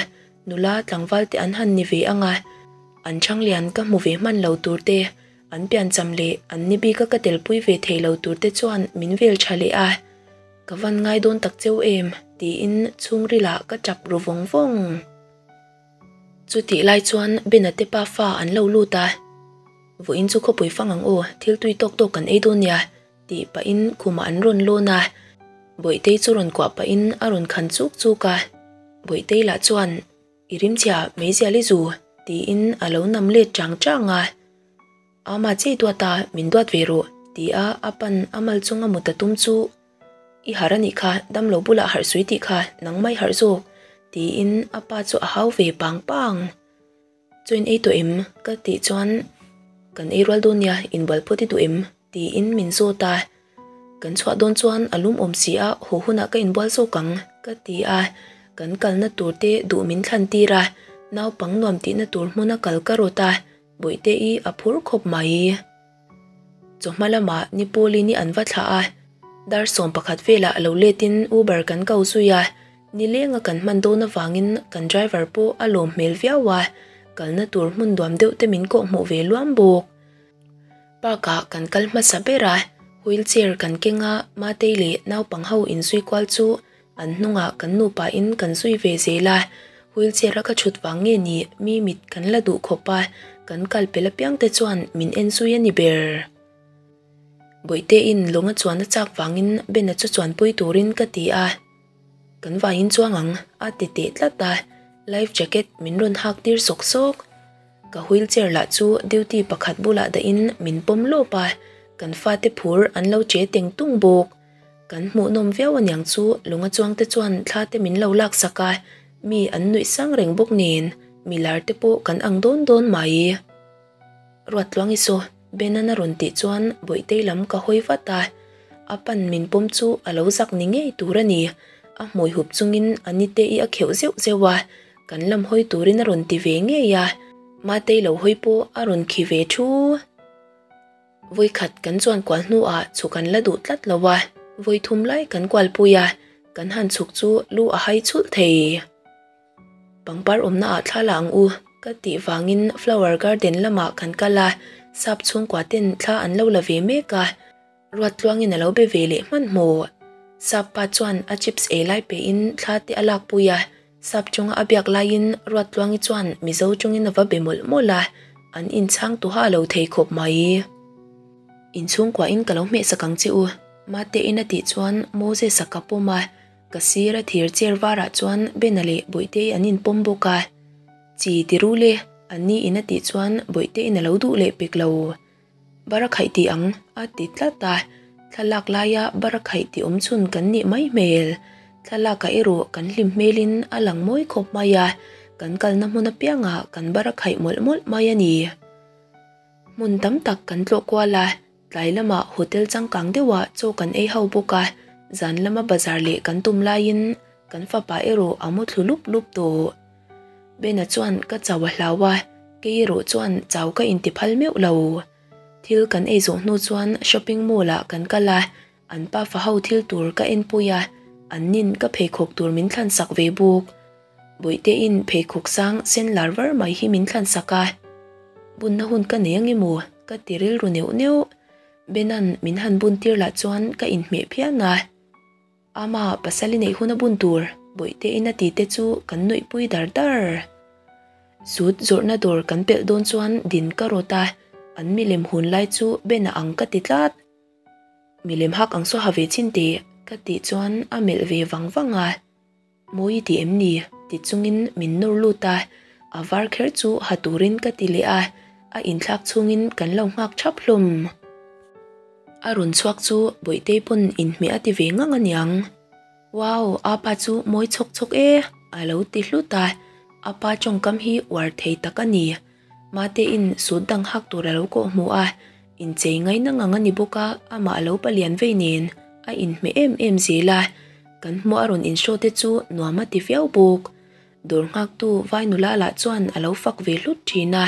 nula tlangval te an han ni ve ang a, an chang lian ka hmu ve hman lo tur te. An piancham leh an ni bika ka telpui ve thei lo tur te chuan min vel tha leh a, ka van ngai dawn tak cheu em tiin chhungrilah ka tap ru vawng vawng. Chutih lai chuan Bena te pa fa an lo lut a, Vawiin chu khawpui fang ang aw, thil tui tawk tawk kan ei dawn nia tih pahin khumah an rawn lawn a, Bawihtei chu rawn kuah pahin a rawn khan chuk chuk a, Bawihtei lah chuan I rimchhia meizial i zu tiin a lo nam let chang chang a. Ama chei duat a, min duat ve rawh ti a a pan a mal chunga mut a tum chu I harh a nih kha, damlo bulah harh sui tih kha nangmah i harh zawk tiin a pa chu a hau ve pang pang. Chaw in ei tawh em? Ka tih chuan Kan ei rual dawn nia, inbual phawt i duh em? tiin min zawt a. Kan chhuah dawn chuan a lum awm si a, haw hunah ka inbual zawk ang ka ti a. Kan kalna tur te duh min thlan tir a, naupang nuam tihna tur hmuna kal ka rawt a, Bawihte i a phur khawp mai. Chawhma lamah ni Pauline i an va thlah a, dar 11 velah lo letin Uber kan ko zui a, Nilenga kan hman dawn avangin kan driver pawh a lawm hmel viau a, kalna tur hmun duam deuh te min kawh hmuh ve luam bawk. Park ah kan kal hmasa ber a, wheel chair kan keng a, Matei leh naupang ho inzui kual chu an hnungah kan nupa in kan zui ve zel a, wheel chair a ka thut vang nge ni mi mit kan la duh khawp a, kan kal pel apiang te chuan min en zui a ni ber. Bawihteiin lawng a chuan a chak vangin Bena chu chuanpui turin ka ti a. Kan vaiin chuang ang, a ti teh tlat a, life jacket min rawn hak tir sawk sawk. Ka wheel chair lah chu duty pakhat bulah dahin min pawm lawp a, kan fate phur an lo che teng tung bawk. Kan hmuhnawm viau aniang chu lunga chuangte chuan thla te min lo laksak a, mi an nuih sang reng bawk nen, milar te pawh kan ang dawn dawn mai. Ruattluang i saw, Benan a rawn tih chuan Bawihtei lam ka hawi vat a, a pan min pawm chu a lo zak ni ngei tur a ni. A hmui hup chungin a nite i a kheuh zeuh zeuh a, kan lam hawi turin a rawn ti ve ngei a, Matei lo hawi pawh a rawn khi ve thu. Vawikhat kan chuan kual hnuah chhuk an la duh tlat lo a, vawithum lai kan kualpui a, kan han chhuk chu lu a hai chhulh thei. Pangpar awmna ah thla la ang u ka tih vangin flower garden lamah kan kal a, sap chhungkua ten thla an lo la ve mek a, ruat tluangin a lo be ve leh hmanhmawh. Sap pa chuan a chips ei lai pehin thla te a lakpui a, sap chunga a biak laiin ruat tluangi chuan mizo chungin a va be mawlh mawlh a, an inchhang tuha lo thei khawp mai. Inchhungkua in ka lo hmehsak ang che u, Mate in a tih chuan Moses-a ka pawm a, Ka sir a thir chair varah chuan Bena leh Bawihtei an inpawm bawk a. Chi ti ru le, an ni in a tih chuan Bawihteiin a lo duh leh pek lo. Barakhaih ti ang, a ti tlat a. Thlalak laia barakhaih ti awm chhun kan nih mai hmel. Thlalakah erawh kan hlim hmelin a lang mawi khawp mai a, kan kalna hmun apiangah kan barakhaih mawlh mawlh mai a ni. Hmun tam tak kan tlawh kual a, Tlai lamah hotel changkang deuhah chaw kan ei ho bawk a, zan lama bazar leh kan tum laiin kan fapa erawh a mu thlu lup lup tawh. Bena chuan ka chau a hlau a, kei erawh chuan chau ka inti phal meuh lo. Thil kan ei zawh hnu chuan shopping mall ah kan kal a, an pafa ho thil tur ka enpui a, an nin ka pheikhawk tur min thlan sak ve bawk. Bawihteiin pheikhawk sang sen lar var mai hi min thlan sak a, bunna hun ka nei ang emaw ka ti rilru neuh neuh. Benan min han bun tir lah chuan ka inhmeh phian a, Ama pasal i neih hun a bun tur Bawihteiin a ti te chu kan nuihpui dar dar. Sut zawrhna dawr kan pelh dawn chuan din ka rawt a, an milem hun lai chu Bena ang ka ti tlat. Milem hak ang saw ha ve chin teh ka tih chuan a melh ve vang vang a. Mawi ti em ni? ti chungin min nawr lut a, a var kher chu ha turin ka ti leh a, a inthlak chhungin kan lo nghak thap hlawm. A rawn chhuak chu Bawihtei pawn inhmeh a ti ve ngang aniang. Wow, apa chu mawi chhawk chhawk e! a lo ti hlut a, apa tawngkam hi uar thei tak a ni. Matein sut dang hak tur a lo kawh hmuh a, inchei ngaina ngang a ni bawk a, amah a lo palian vei nen a inhmeh em em zel a, kan hmuh a rawn inshow te chu nuam a ti viau bawk. Dawr nghaktu vai nula lah chuan a lo fak ve hlut thin a,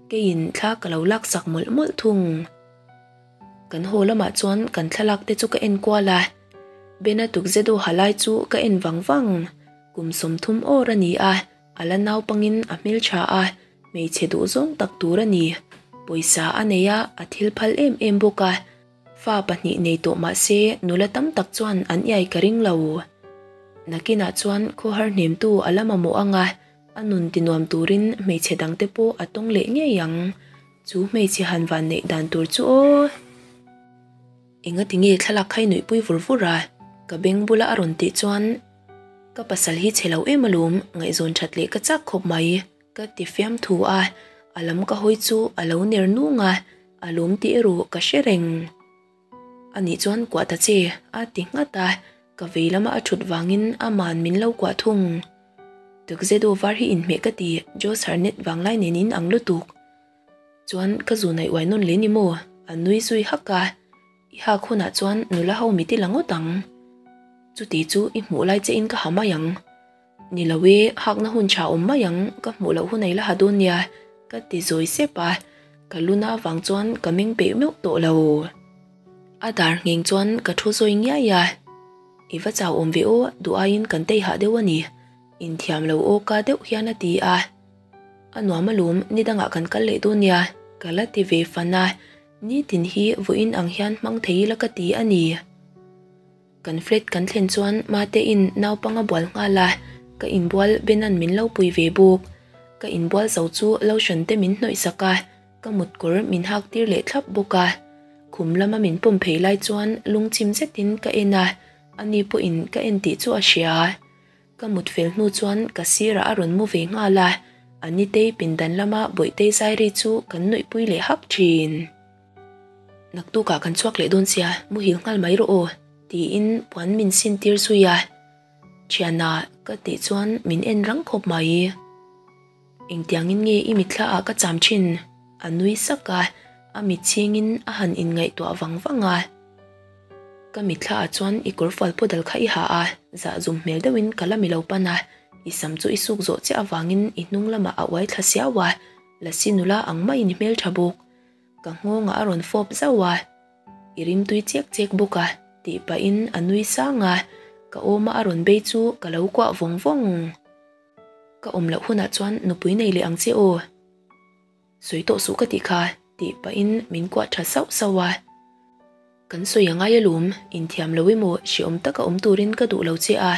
keiin thla ka lo laksak mawlh mawlh thung. Kan haw lamah chuan kan thlalak te chu ka en kual a, Bena tukzedo ha lai chu ka en vang vang. Kum 30 awr a ni a, A la naupangin a hmeltha a, hmeichhe duhzawng tak tur a ni. Pawisa a nei a, a thil phal em em bawk a. Fa pahnih nei tawh mah se nula tam tak chuan an iai ka ring lo. Nakinah chuan khawhar hnemtu a la mamawh ang a, a nun tinuam turin hmeichhe dangte pawh a tawng leh ngei ang. Chu hmeichhe han van neih dan tur chu aw. Engati nge thlalak kha i nuihpui vur vur a? Ka beng bula a rawn tih chuan ka pasal hi chhe lo em alawm, ngaihzawn that leh ka chak khawp mai. Ka ti fiamthu a, a lam ka hawi chu a lo ner nung a, a lawm tih erawh ka hre reng. Anih chuan kuah ta che, a ti nghat a, ka vei lama a thut vangin aman min lo kuah thung. Tuxedo var hi inhmeh ka ti, Josh Harnett vanglai nen in ang lutuk. Chuan ka zu naih uai nawn leh ni maw? A nui zui hak a, i hak hunah chuan nula ho mit i la ngawt ang. Chuti chu i hmuh lai che in ka ha mai ang. Ni lo e, hakna hun tha awm mai ang, ka hmuh loh hun ei la ha dawn nia, ka ti zawi sep a, ka luna avang chuan ka meng peih meuh tawh lo. A dar ngheng chuan ka thu zawi ngiai a, I va chau awm ve aw, duh aiin kan tei hah deuh a ni, inthiam lo aw ka deuh hian a ti a. A nuam alawm, ni dangah kan kal leh dawn nia, ka la ti ve fan a, nitin hi vawiin ang hian hmang thei ila ka ti a ni. Kan flat kan thlen chuan Matein naupang a bual nghal a, ka inbual Benan min lo pui ve bawk. Ka inbual zo chu lotion te min hnawih sak a, ka mutkawr min hak tir leh thlap bawk a. Khum lama min pawm phei lai chuan lungchim zetin ka en a, ani pawhin ka en tih chu a hria. Ka mut fel hnu chuan ka sirah a rawn mu ve nghal a, Anitei pindan lama Bawihtei zai ri chu kan nuihpui leh hak thin. Naktukah kan chhuak leh dawn sia, muhil nghal mai rawh aw, tiin puan min sin tir zui a. Thiana ka tih chuan min en rang khawp mai. Engtiangin nge i mitthla ah ka cham thin? A nui sak a, a mit chhingin a han inngaihtuah vang vang a. Ka mitthla ah chuan i kawrfual pawh dal kha i ha a, zah zum hmel deuhin ka la mi lo pan a, i sam chu i suk zawh chiah avangin i hnung lamah a uai thla siau a, lasi nula ang maiin i hmeltha bawk. Ka nghawngah a rawn fawp zauh a, I rimtui chek chek bawk a, tih pahin a nui sang a, ka awma a rawn bei chu ka lo kuah vawng vawng. Ka awm loh hunah chuan nupui nei leh ang che aw. Sawi tawh suh ka tih kha, tih pahin min kuah tha sauh sauh a. Kan sawi a ngai alawm, inthiam lo emaw hreawm taka awm turin ka duh lo che a,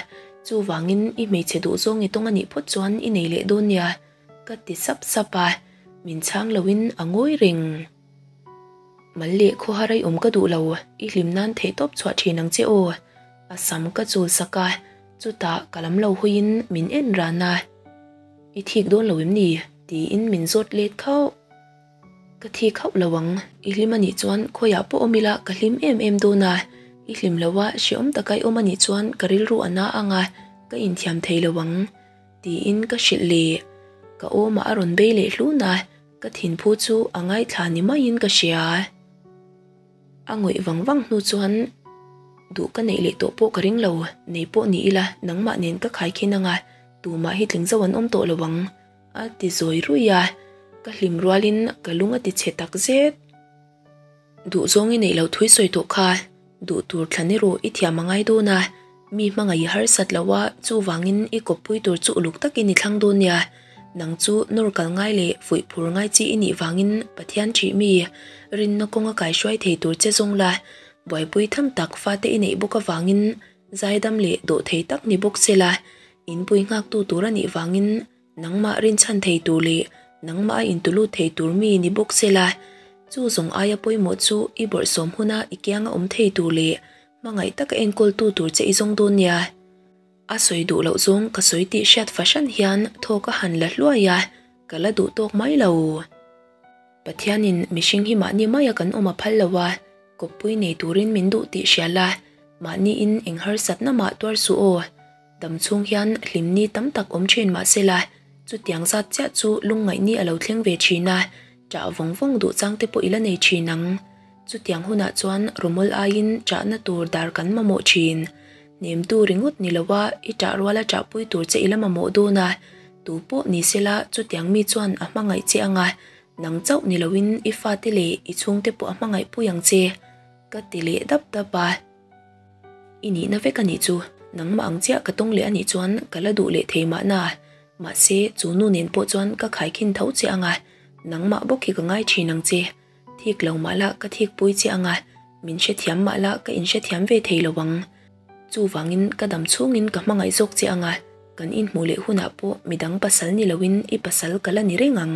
chuvangin i hmeichhe duh zawng i tawng a nih phawt chuan i nei leh dawn nia, ka ti sap sap a, min chhang loin a ngawi reng. Mal leh khawhar ai awm ka duh lo, i hlim nan theihtawp chhuah thin ang che aw, a sam ka chul sak a, chutah ka lam lo hawiin min en ran a. I thik dawn lo em ni? tiin min zawt let khauh. Ka thik hauh lo ang, i hlim a nih chuan khawiah pawh awm ila ka hlim em em dawn a, i hlim lo a hreawm taka i awm a nih chuan ka rilru a na ang a, ka inthiam thei lo ang, tiin ka hrilh leh. Ka awmah a rawn bei leh hlun a, ka thinphu chu a ngaithla ni maiin ka hria. A ngawih vang vang hnu chuan duh ka neih leh tawh pawh ka ring lo, nei pawh ni ila nangmah nen ka khaikhin ang a, tumah hi tling zo an awm tawh lo ang. A ti zawi ruih a, ka hlim rualin ka lung a ti chhe tak zet. Duh zawng i neih loh thui sawi tawh kha, duh tur thlan erawh i thiam a ngai dawn a, mi hmangaih i harsat lo a, chuvangin i kawppui tur chu uluk takin i thlang dawn nia. Nang chu nawr kal ngai leh fuih phur ngai chi i nih vangin Pathian ṭhih mi, rinna kawnga kaihruai thei tur che zawng la, buaipui tham tak fate i neih bawk avangin zaidam leh dawh thei tak ni bawk se la, inpui nghaktu tur a nih vangin nangmah rinchhan thei tur leh nangmah a intulut thei tur mi ni bawk se la, chu zawng aia pawimawh chu i bawrhsawm huna i kianga awm thei tur leh hmangaih taka enkawltu tur che i zawng dawn nia. A sawi duh loh zawng ka sawi tih hriat fahran hian thawk a han la hluai a, ka la duh tawk mai lo. Pathianin mihring hi mahni maia kan awm a phal lo a, kawppui nei turin min duh tih hria la, mahniin eng harsatna mah tuar suh aw. Dam chhung hian hlimni tam tak awm thin mah se la, chutiang zat chiah chu lungngaihni a lo thleng ve thin a, ṭah vawng vawng duh chang te pawh i la nei thin ang. Chutiang hunah chuan rawmawl aiin ṭahna tur dar kan mamawh thin. Hnemtu ringawt ni loa i ṭah ruala ṭahpui tur che i la mamawh dawn a, tu pawh ni sela chutiang mi chuan a hmangaih che ang a, nang chauh ni loin i fate leh i chhungte pawh a hmangaih pui ang che, ka ti leh dap dap a. I nihna vek a nih chu, nangmah ang chiah ka tawng leh a nih chuan ka la duh leh thei mahna, mahse chu nu nen pawh chuan ka khaikhin tho che ang a. Nangmah bawk hi ka ngai thin ang che. Thik lo mah la ka thik pui che ang a, min hrethiam mah la ka inhrethiam ve thei lo ang. Chuvangin ka dam chhungin ka hmangaih zawk che ang a, kan inhmuh leh hunah pawh midang pasal ni loin i pasal ka la ni reng ang.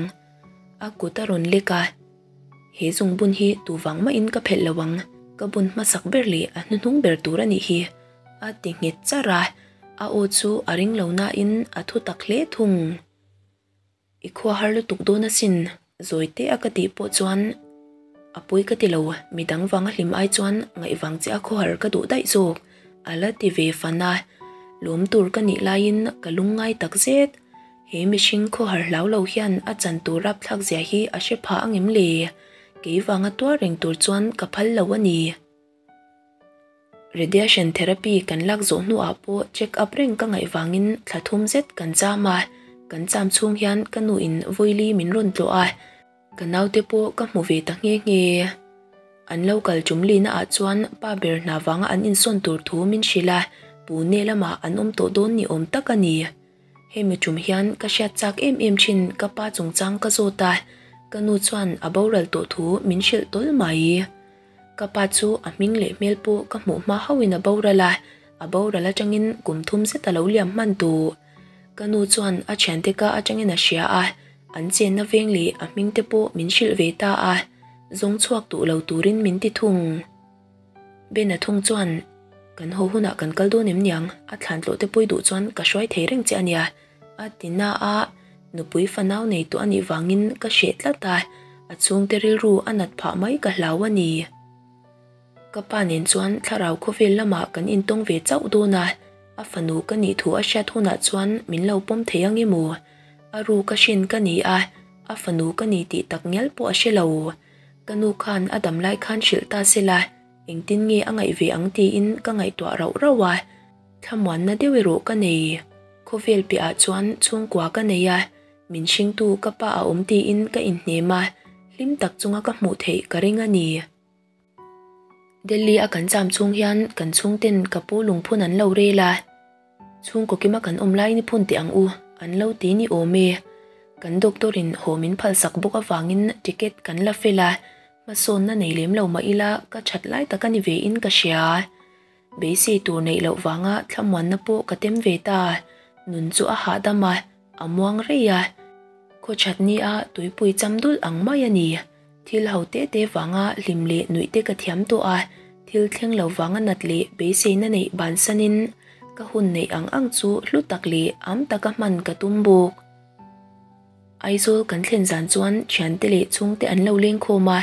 A kut a rawn lek a. He zungbun hi tuvang mahin ka phelh lo ang, ka bun hmasak ber leh a hnuhnung ber tur a nih hi, a ti nghet charh a, a aw chu a ring lo nain a thu tak hle thung. I khua har lutuk dawn asin, zawi teh a ka tih pawh chuan a pawi ka ti lo, midang vanga hlim ai chuan ngaihvang che a khawhar ka duh daih zawk, a la ti ve fan a, lawm tur ka nih laiin ka lungngai tak zet. He mihring khawhar hlau lo hian a chan tur rapthlak zia hi a hre pha angem le? Kei vanga tuar reng tur chuan ka phal lo a ni. Radiation therapy kan lak zawh hnuah pawh check up reng ka ngaih vangin thla thum zet kan cham a, kan cham chhung hian ka nuin vawili min rawn tlawh a, Ka naute pawh ka hmu ve ta nghe nghe. An lo kal tum lina ah chuan pa ber hna vanga an insawn tur thu min hrilh a, Pune lamah an awm tawh dawn ni awm tak a ni. Hemi tum hian ka hriat chak em em thin ka pa chungchang ka zawt a, ka nu chuan a boral tawh thu min hrilh tawl mai. Ka pa chu a hming leh hmel pawh ka hmuh hma hauhin a boral a, a boral atangin kum thum zet a lo liam hman tawh. Ka nu chuan a thiante ka atangin a hria a, an chenna veng leh a hming te pawh min hrilh ve ta a, zawng chhuak duh lo turin min ti thung. Bena thung chuan, Kan haw hunah kan kal dawn em niang, a thlan tlawh te pawi duh chuan ka hruai thei reng che a nia, a ti na a, nupui fanau nei tawh a nih vangin ka hreh tlat a, a chhungte rilru a nat phah mai ka hlau a ni. Ka pa nen chuan thlarau khawvel lamah kan intawng ve chauh dawn a, a fanu ka nih thu a hriat hunah chuan min lo pawm thei ang emaw? A ru ka hrin ka ni a, a fanu ka ni tih tak ngial pawh a hre lo. Ka nu khan a dam lai khan hrilh ta se la, engtin nge a ngaih ve ang tiin ka ngaihtuah rauh rauh a, thlamuanna deuh erawh ka nei. Khawvel piahah chuan chhungkua ka nei a, min hringtu ka pa a awm tiin ka inhnem a, hlim tak chunga ka hmuh theih ka ring a ni. Delhi a kan cham chhung hian kan chhungten ka pu lungphun an lo rel a, chhungkaw kima kan awm laiin i phun teh ang u an lo ti ni awm e. Kan doctor in haw min phalsak bawk avangin ticket kan la fel a, hmasawnna nei lem lo mah ila ka that lai tak a ni ve in ka hria. Beisei tur neih loh vanga thlamuanna pawh ka tem ve ta, nun chu a hahdam a, a muang rei a, khawchat nia tuipui cham dulh ang mai a ni. Thil ho te te vanga hlim leh nuih te ka thiam tawh a, thil thleng lo vanga nat leh beiseina neih bansanin ka hun neih ang ang chu hlu tak leh am taka hman ka tum bawk. Aizawl kan thlen zan chuan thiante leh chhungte an lo leng khawm a,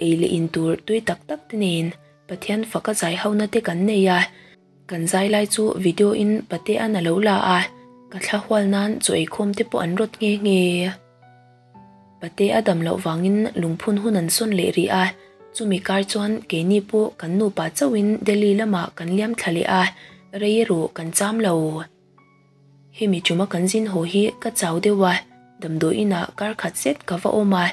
ei leh in tur tui tak tak te nen Pathian faka zai hona te kan nei a, kan zai lai chu video in Patea'n a lo la a, ka thla hual nan chaw eikhawm te pawh an rawt nghe nghe. Pate a dam loh vangin lungphun hun an sawn leh rih a, chumi kar chuan keini pawh kan nupa chauhin Delhi lamah kan liam thla leh a, rei erawh kan cham lo. Hemi chuma kan zin haw hi ka chau deuh a, damdawi inah kar khat zet ka va awm a,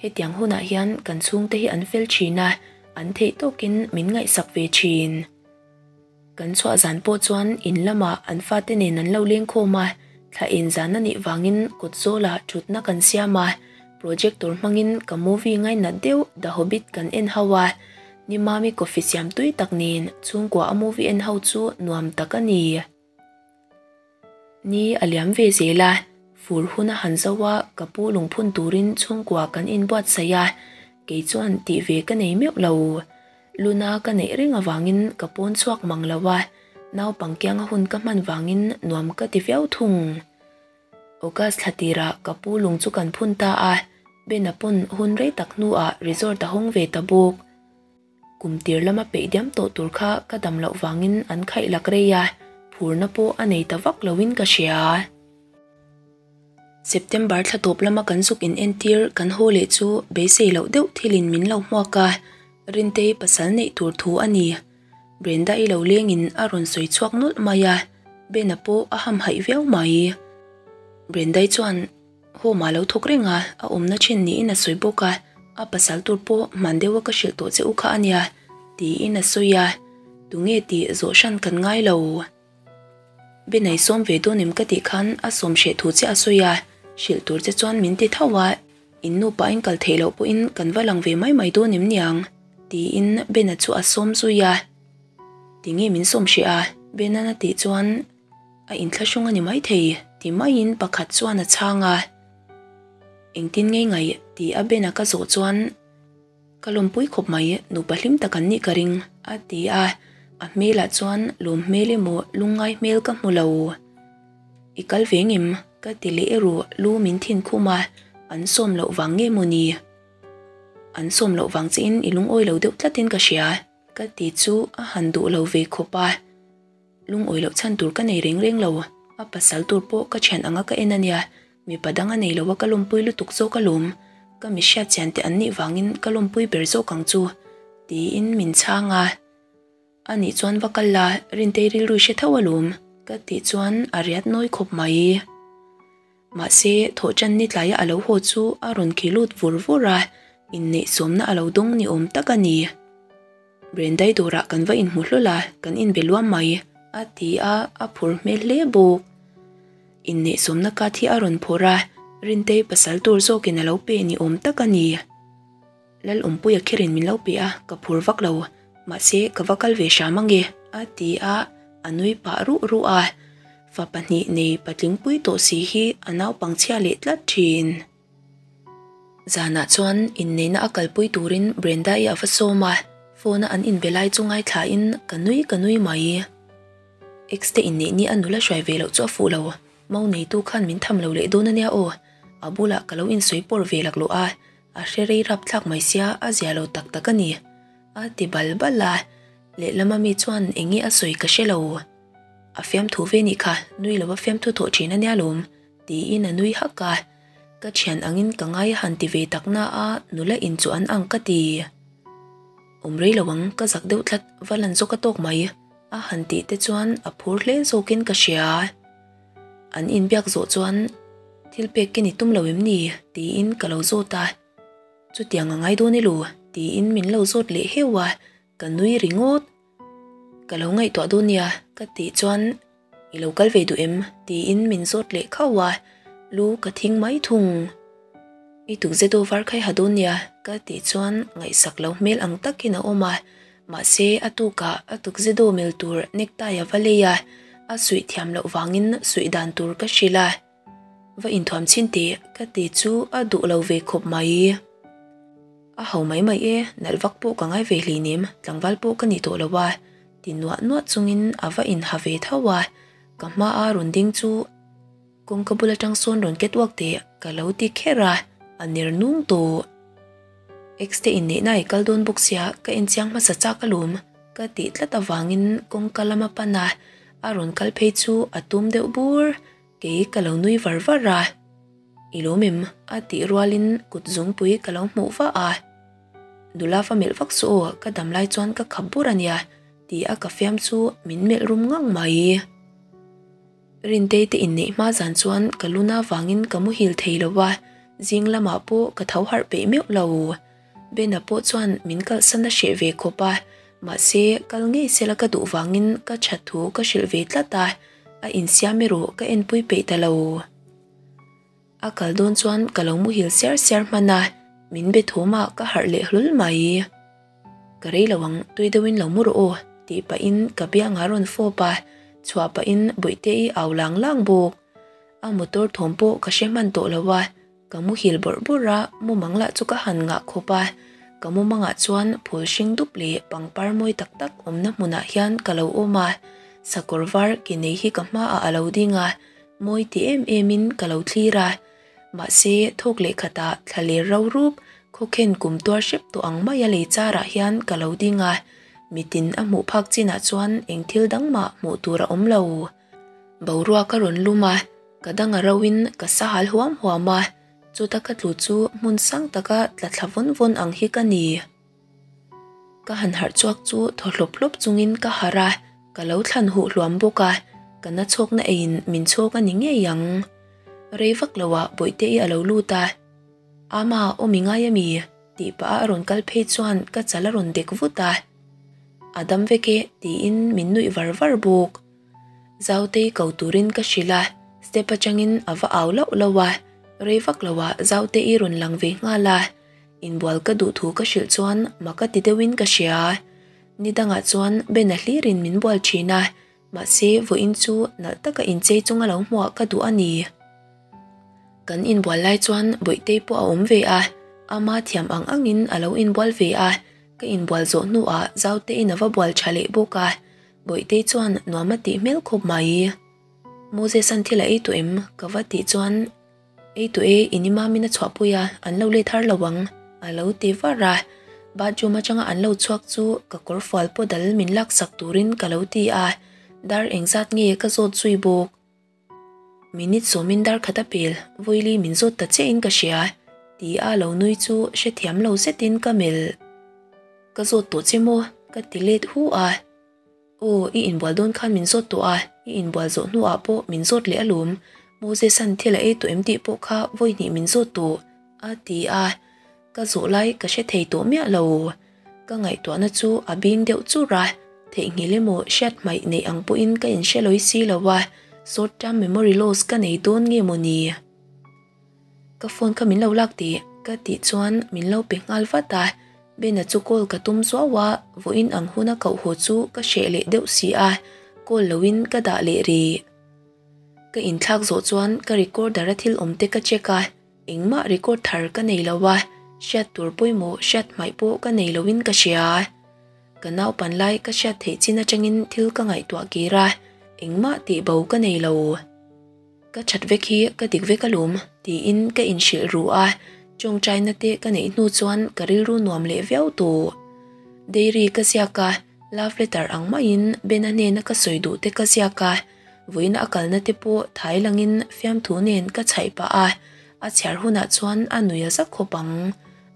hetiang hunah hian kan chhungte hi an fel thin a, an theih tawkin min ngaihsak ve thin. Kan chhuah zan pawh chuan in lamah an fate nen an lo leng khawm a, thla en zan a nih vangin kawt zawlah thutna kan siam a, projector hmangin ka movie ngainat deuh The Hobbit kan en ho a, ni Mami coffee siam tui tak nen chhungkua a movie en ho chu nuam tak a ni. Ni a liam ve zel a, fur hun a han zo a, ka pu lungphun turin chhungkua kan inbuatsaih a, kei chuan tih ve ka nei meuh lo. Luna ka neih reng avangin ka pawn chhuak mang lo a, naupang kianga hun ka hman vangin nuam ka ti viau thung. August thla tirah ka pu lung chu kan phun ta a, Bena pawn hun rei tak hnuah resort a hawng ve ta bawk. Kum tir lama peih diam tawh tur kha ka dam loh vangin an khaih lak rei a, phurna pawh a nei ta vak loin ka hria. September thla tawp lama kan zuk in entir kan haw leh chu beisei loh deuh thilin min lo hmuak a, Rintei pasal neih tur thu a ni. Brenda-i lo lengin a rawn sawi chhuak nawlh mai a, Bena pawh a hamhaih viau mai. Brenda-i chuan home-ah lo thawk reng a, a awmna thin niin a sawi bawk a, a pasal tur pawh hman deuha ka hrilh tawh che u kha a nia, tiin a sawi a, tunge tih zawh hran kan ngai lo. Benai sawm ve dawn em ka tih khan a sawm hreh thu che a sawi a, hrilh tur che chuan min ti tho a. In nupa in kal theih loh pawhin kan va lang ve mai mai dawn em niang? Tiin Bena chu a sawm zui a. Tinge min sawm hreh a? Bena'n a tih chuan a inthlahrung a ni maithei ti maiin pakhat chuan a chhang a. Engtin ngei ngaih ti a Bena ka zawh chuan Ka lawmpui khawp mai, nupa hlim tak an nih ka ring, a ti a, a hmelah chuan lawm hmel emaw lungngai hmel ka hmu lo. I kal ve ngem? ka ti leh erawh lu min thin khum a, an sawm loh vang nge maw ni? An sawm loh vang chiin i lungawi lo deuh tlatin ka hria, ka ti chu a han duh lo ve khawp a. Lungawi loh chhan tur ka nei reng reng lo, a pasal tur pawh ka thian anga ka en a nia, mipa dang a nei lo a ka lawmpui lutuk zawk alawm, ka mi hriat chian te an nih vangin ka lawmpui ber zawk ang chu, tiin min chhang a. Anih chuan va kal la, Rintei rilru i hre tho alawm, ka tih chuan a riat nawi khawp mai. Mahse, thawhṭan ni tlaia a lo haw chu a rawn khi lut vur vur a, inneihsawmna a lo dawng ni awm tak a ni. Brendai dawrah kan va inhmu hlawl a, kan inbe luam mai, a ti a, a phur hmel hle bawk. Inneihsawmna kat hi a rawn phawrh a, Rintei pasal tur zawkin a lo pe ni awm tak a ni. Lalawmpuia kherin min lo pe a, ka phur vak lo. Mahse, ka va kal ve hram ange, a ti a, a nui pah ruh ruh a. Fa pahnih nei patlingpui tawh si hi a naupang chhia leh tlat thin. Zanah chuan inneihna a kalpui turin Brenda-i a va sawm a, phone-a an inbe lai chu ngaithlain ka nui ka nui mai. Ex te inneih ni a nula hruai ve loh chu a fuh lo, mau neitu khan min tham lo leh dawn ania aw, a bulah ka lo insawi pawr ve laklawh a, a hre rei rapthlak mai sia a zia lo tak tak a ni, a ti bal bal a, lehlama mi chuan eng nge a sawi ka hre lo. A fiamthu ve nih kha, nui lova fiamthu thawh thin ania lawm, tiin a nui hak a. Ka thian angin ka ngai a han ti ve tak na a, nula in chu an ang ka ti. Awm rei lo ang, ka zak deuh tlat, va lan zawk a tawk mai, a han tih te chuan a phur hle zawkin ka hria. An inbiak zawh chuan, Thil pek ke ni tum lo em ni? tiin ka lo zawt a. Chutiang a ngai dawn elu? tiin min lo zawt leh heu a, ka nui ringawt. Ka lo ngaihtuah dawn nia ka tih chuan I lo kal ve duh em? tiin min zawt leh khauh a, lu ka thing mai thung. I tukzedo var khai ha dawn nia ka tih chuan ngaihsak lo hmel ang takin a awm a, mahse a tukah a tukzedo mel tur necktie a va lei a, a suih thiam loh vangin suih dan tur ka hrilh a. Va inthuam chhin teh ka ti chu a duh lo ve khawp mai. A ho mai mai e, nalh vak pawh ka ngai ve hleinem, tlangval pawh ka ni tawh lo a, ti nuah nuah chungin a va inha ve tho a, ka hmaa rawn ding chu kawngka bul atang sawn rawn ket uak teh ka lo ti kher a, a ner nung tawh. Ex te inneihna i kal dawn bawk sia, ka enchiang hmasa chak alawm, ka tih tlat avangin kawngka lama pan a, a rawn kal phei chu a tum deuh bur. Kei ka lo nui var var a, I lawm em? a tih rualin kut zungpui ka lo hmuh vah a. Nula va melh vak suh aw, ka dam lai chuan ka khap bur a nia, ti a ka fiam chu min melh rum ngang mai. Rintei te inneih hma zan chuan ka luna vangin ka muhil thei lo a, zing lamah pawh ka tho harh peih meuh lo. Bena pawh chuan min kalhsan a hreh ve khawp a, mahse kal ngei sela ka duh vangin ka that thu ka hrilh ve tlat a, a insiam erawh ka enpui peih ta lo. A kal dawn chuan ka lo muhil siar siar hman a, min be thawm a ka harh leh hlawl mai. Ka rei lo ang, tui deuhin lo mu rawh aw, tih pahin ka biangah a rawn fawp a, chhuah pahin Bawihte-i au lang lang bawk. A motor thawm pawh ka hre hman tawh lo a, Ka muhil bawrh bawrh a, mumang lah chu ka han ngah khawp a, ka mumangah chuan phul hring dup leh pangpar mawi tak tak awmna hmunah hian ka lo awm a, sakawr var ke nei hi ka hmaah a lo ding a, mawi ti em emin ka lo thlir a. Mahse, thawk leh khatah thla ler ro rup, khawkhen kum tuar hrep tawh ang maia lei charah hian ka lo ding a, mitin a hmuh phak chinah chuan eng thil dang mah hmuh tur a awm lo. Boruak a rawn lum a, ka dang a roin ka sahal huam huam a, chuta ka tlu chu hmun sang taka tla thla vawn vawn ang hi ka ni. Ka han harh chhuak chu thaw hlawp hlawp chungin ka harh a, ka lo thlan huh hluam bawk a, ka na chhawkna eiin min chhawk a ni ngei ang. Rei vak loah Bawihte-i a lo lut a, Ama, awm i ngai ami? tih pah a a rawn kal phei chuan ka chal a rawn dek vut a, A dam vek e tiin min nuih var var bawk. Zautei ko turin ka hrilh a, step atangin a va au lauh lauh a, Rei vak loah Zaute-i rawn lang ve nghal a, inbual ka duh thu ka hrilh chuan mak a ti deuhin ka hria. Ni dangah chuan Ben-a hlirin min bual thin a, mahse vawiin chu nalh taka inchei chunga lo hmuah ka duh a ni. Kan inbual lai chuan Bawihtei pawh a awm ve a, ama thiam ang angin a lo inbual ve a, ka inbual zawh hnuah Zautein a va bual tha leh bawk a, Bawihtei chuan nuam a tih hmel khawp mai. Moses-a'n thil a ei tawh em? Ka va tih chuan Ei tawh e, in imamin a chhuahpui a, an lo let har lo ang, a lo ti var a. Bathroom atanga an lo chhuak chu ka kawr fual pawh dal min laksak turin ka lo ti a, dar engzat nge ka zawt zui bawk. Minute sawmin dar khat a pel, Vawili min zawt ta chiahin ka hria, ti a lo nui chu hrethiam lo zetin ka melh. Ka zawt tawh che maw? Ka ti let hu a. Aw, i inbual dawn khan min zawt tawh a, i inbual zawh hnuah pawh min zawt leh alawm. Moses-a'n thil a ei tawh em tih pawh kha vawi hnih min zawt tawh, a ti a. Ka zawh lai ka hre thei tawh miah lo. Ka ngaihtuahna chu a bing deuh chur a, theihnghilh emaw hriat hmaih neih ang pawhin ka inhre lawi si lo a, short term memory loss ka nei dawn nge maw ni? Ka phone kha min lo lak tih ka tih chuan min lo pe nghal vat a, Bena chu call ka tum zuau a, vawiin ang huna koh haw chu ka hreh leh deuh si a, call loin ka dah leh rih. Ka inthlak zawh chuan ka recorder a thil awm te ka check a, engmah record thar ka nei lo a, hriat tur pawimawh hriat hmaih pawh ka nei loin ka hria. Ka naupan lai ka hriat theih chin atangin thil ka ngaihtuah kir a, engmah tih bo ka nei lo. Ka that vek hi ka dik vek alawm tiin ka inhrilh ru a, tawngtaina te ka neih hnu chuan ka rilru nuam leh viau tawh. Dairy ka ziak a, love letter ang maiin Bena hnena ka sawi duh te ka ziak a, vawiina a kalna te pawh thai langin fiamthu nen ka chhaih pah a, a chhiar hunah chuan a nui a za khawp ang.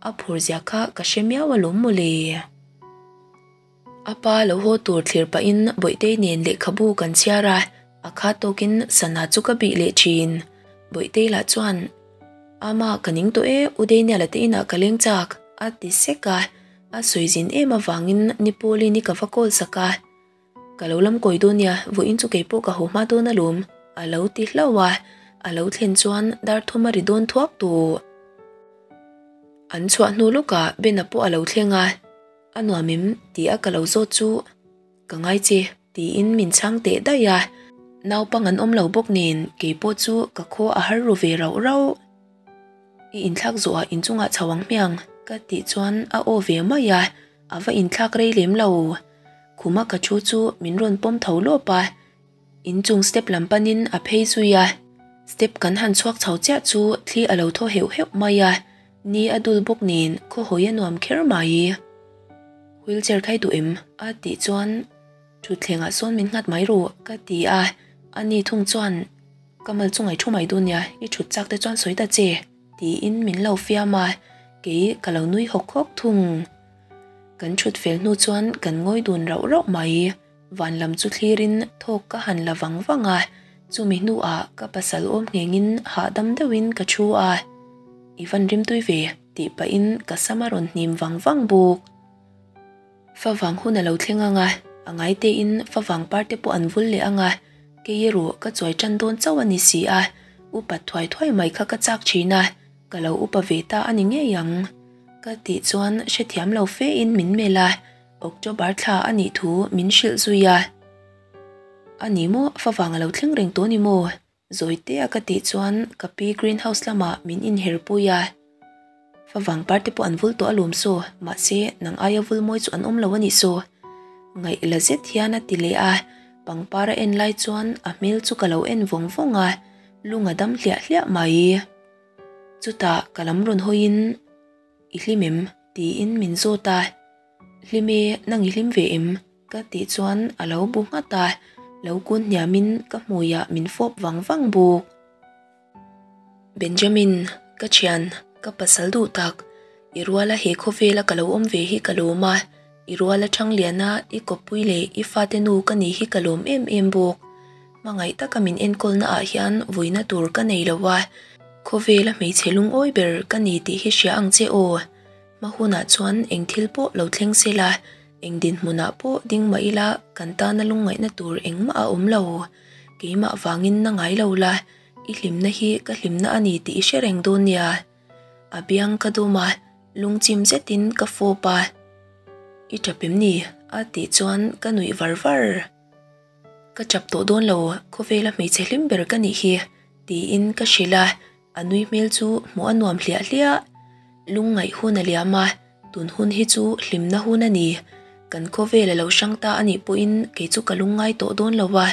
A phur zia kha ka hre miau alawm mawle. A pa lo haw tur thlir pahin Bawihtei nen lehkhabu kan chhiar a, a kha tawkin sana chu ka bih leh thin. Bawihtei lah chuan, Ama, ka ning tawh e, U Daniel-a te inah ka leng chak, a ti sek a. A sawi zin em avangin ni Pauline-i ka va call sak a. Ka lo lam kawi dawn nia, vawiin chu kei pawh ka haw hma dawn alawm, a lo ti hlauh a. A lo thlen chuan dar thum a ri dawn thuak tawh. An chhuah hnu lawkah Ben-a pawh a lo thleng a. A nuam em? Ti a ka lo zawt chu ka ngai che tiin min chhang teh daih a, naupang an awm lo bawk nen kei pawh chu ka khaw a har ru ve rauh rauh. I inthlak zawhah inchungah chho ang hmiang ka tih chuan a aw ve mai a, a va inthlak rei lem lo. Khuma ka thu chu min rawn pawm tho lawp a, Inchung step lam panin a phei zui a, step kan han chhuak chho chiah chu thli a lo thaw heuh heuh mai a, ni a dul bawk nen khaw hawi a nuam kher mai. Wheelchair khai duh em? a tih chuan thutthlengah sawn min nghat mai rawh ka ti a, ani thung chuan ka mal chu ngaih thu mai dawn nia, i thut chak te chuan sawi ta che tiin min lo fiam a, kei ka lo nui hawk hawk thung. Kan thut fel hnu chuan kan ngawi dun rauh rauh mai. Van lam chu thlirin thawk ka han la vang vang a, chumi hnuah ka pasal awm nghengin hahdam deuhin ka thu a. I van rimtui ve, tih pahin ka sam a rawn hnim vang vang bawk. Favang hun a lo thleng ang a, a ngai tein favang par te pawh an vul leh ang a, kei erawh ka chuai tan dawn chauh a ni si a, upat thuai thuai mai kha ka chak thin a, ka lo upa ve ta a ni ngei ang. Ka tih chuan hrethiam lo fein min melh a. October thla a nih thu min hrilh zui a. A ni maw, favang a lo thleng reng tawh ni maw? Zawitea ka tih chuan ka pi greenhouse lamah min inher pui a. Favang par te pawh an vul tawh alawm saw, mahse nang aia vul mawi chu an awm lo a nih saw. Ngaih la zet hian a ti leh a, pangpar a en lai chuan a hmel chu ka lo en vawng vawng a, lung a dam hliah hliah mai. Chutah ka lam rawn hawiin I hlim em? tiin min zawt a. Hlim e, nang i hlim ve em? Ka tih chuan a lo bu nghat a, lo kun hniamin ka hmuiah min fawp vang vang bawk. Benjamin, ka thian, ka pasal duh tak, i ruala he khawvela ka lo awm ve hi ka lawm a, i ruala Thangliana i kawppui leh i fate nu ka nih hi ka lawm em em bawk. Hmangaih taka min enkawlna ah hian vuina tur ka nei lo a, khawvela hmeichhe lungawi ber ka ni tih hi hria ang che aw. Hma hunah chuan eng thil pawh lo thleng se la, eng dinhmunah pawh ding mah ila kan tana lungngaihna tur engmah a awm lo. Keimah vangin na ngai lo la, I hlimna hi ka hlimna a ni tih i hre reng dawn nia. A biang ka dawm a, lungchim zetin ka fawp a. I tap em ni? a tih chuan ka nuih var var. Ka tap tawh dawn lo, khawvela hmeichhe hlim ber ka nih hi, tiin ka hrilh a, a nui hmel chu hmuh a nuam hliah hliah. Lungngaih hun a liam a, tun hun hi chu hlimna hun a ni. Kan khawvel a lo hrang ta a nih pawhin kei chu ka lungngai tawh dawn lo a,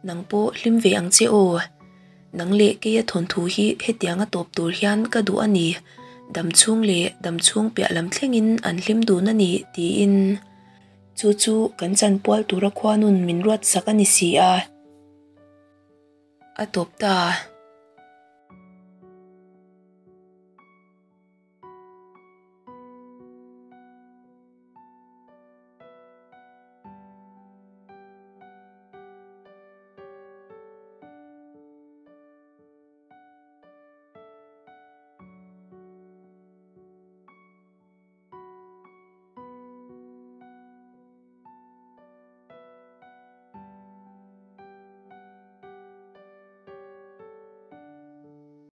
nang pawh hlim ve ang che aw. Nang leh keia thawnthu hi hetianga tawp tur hian ka duh a ni, dam chhung leh dam chhung piah lam thlengin an hlim dun a ni, tiin. Chu chu kan chanpual tura khuanun min ruat sak a ni si a. A tawp ta.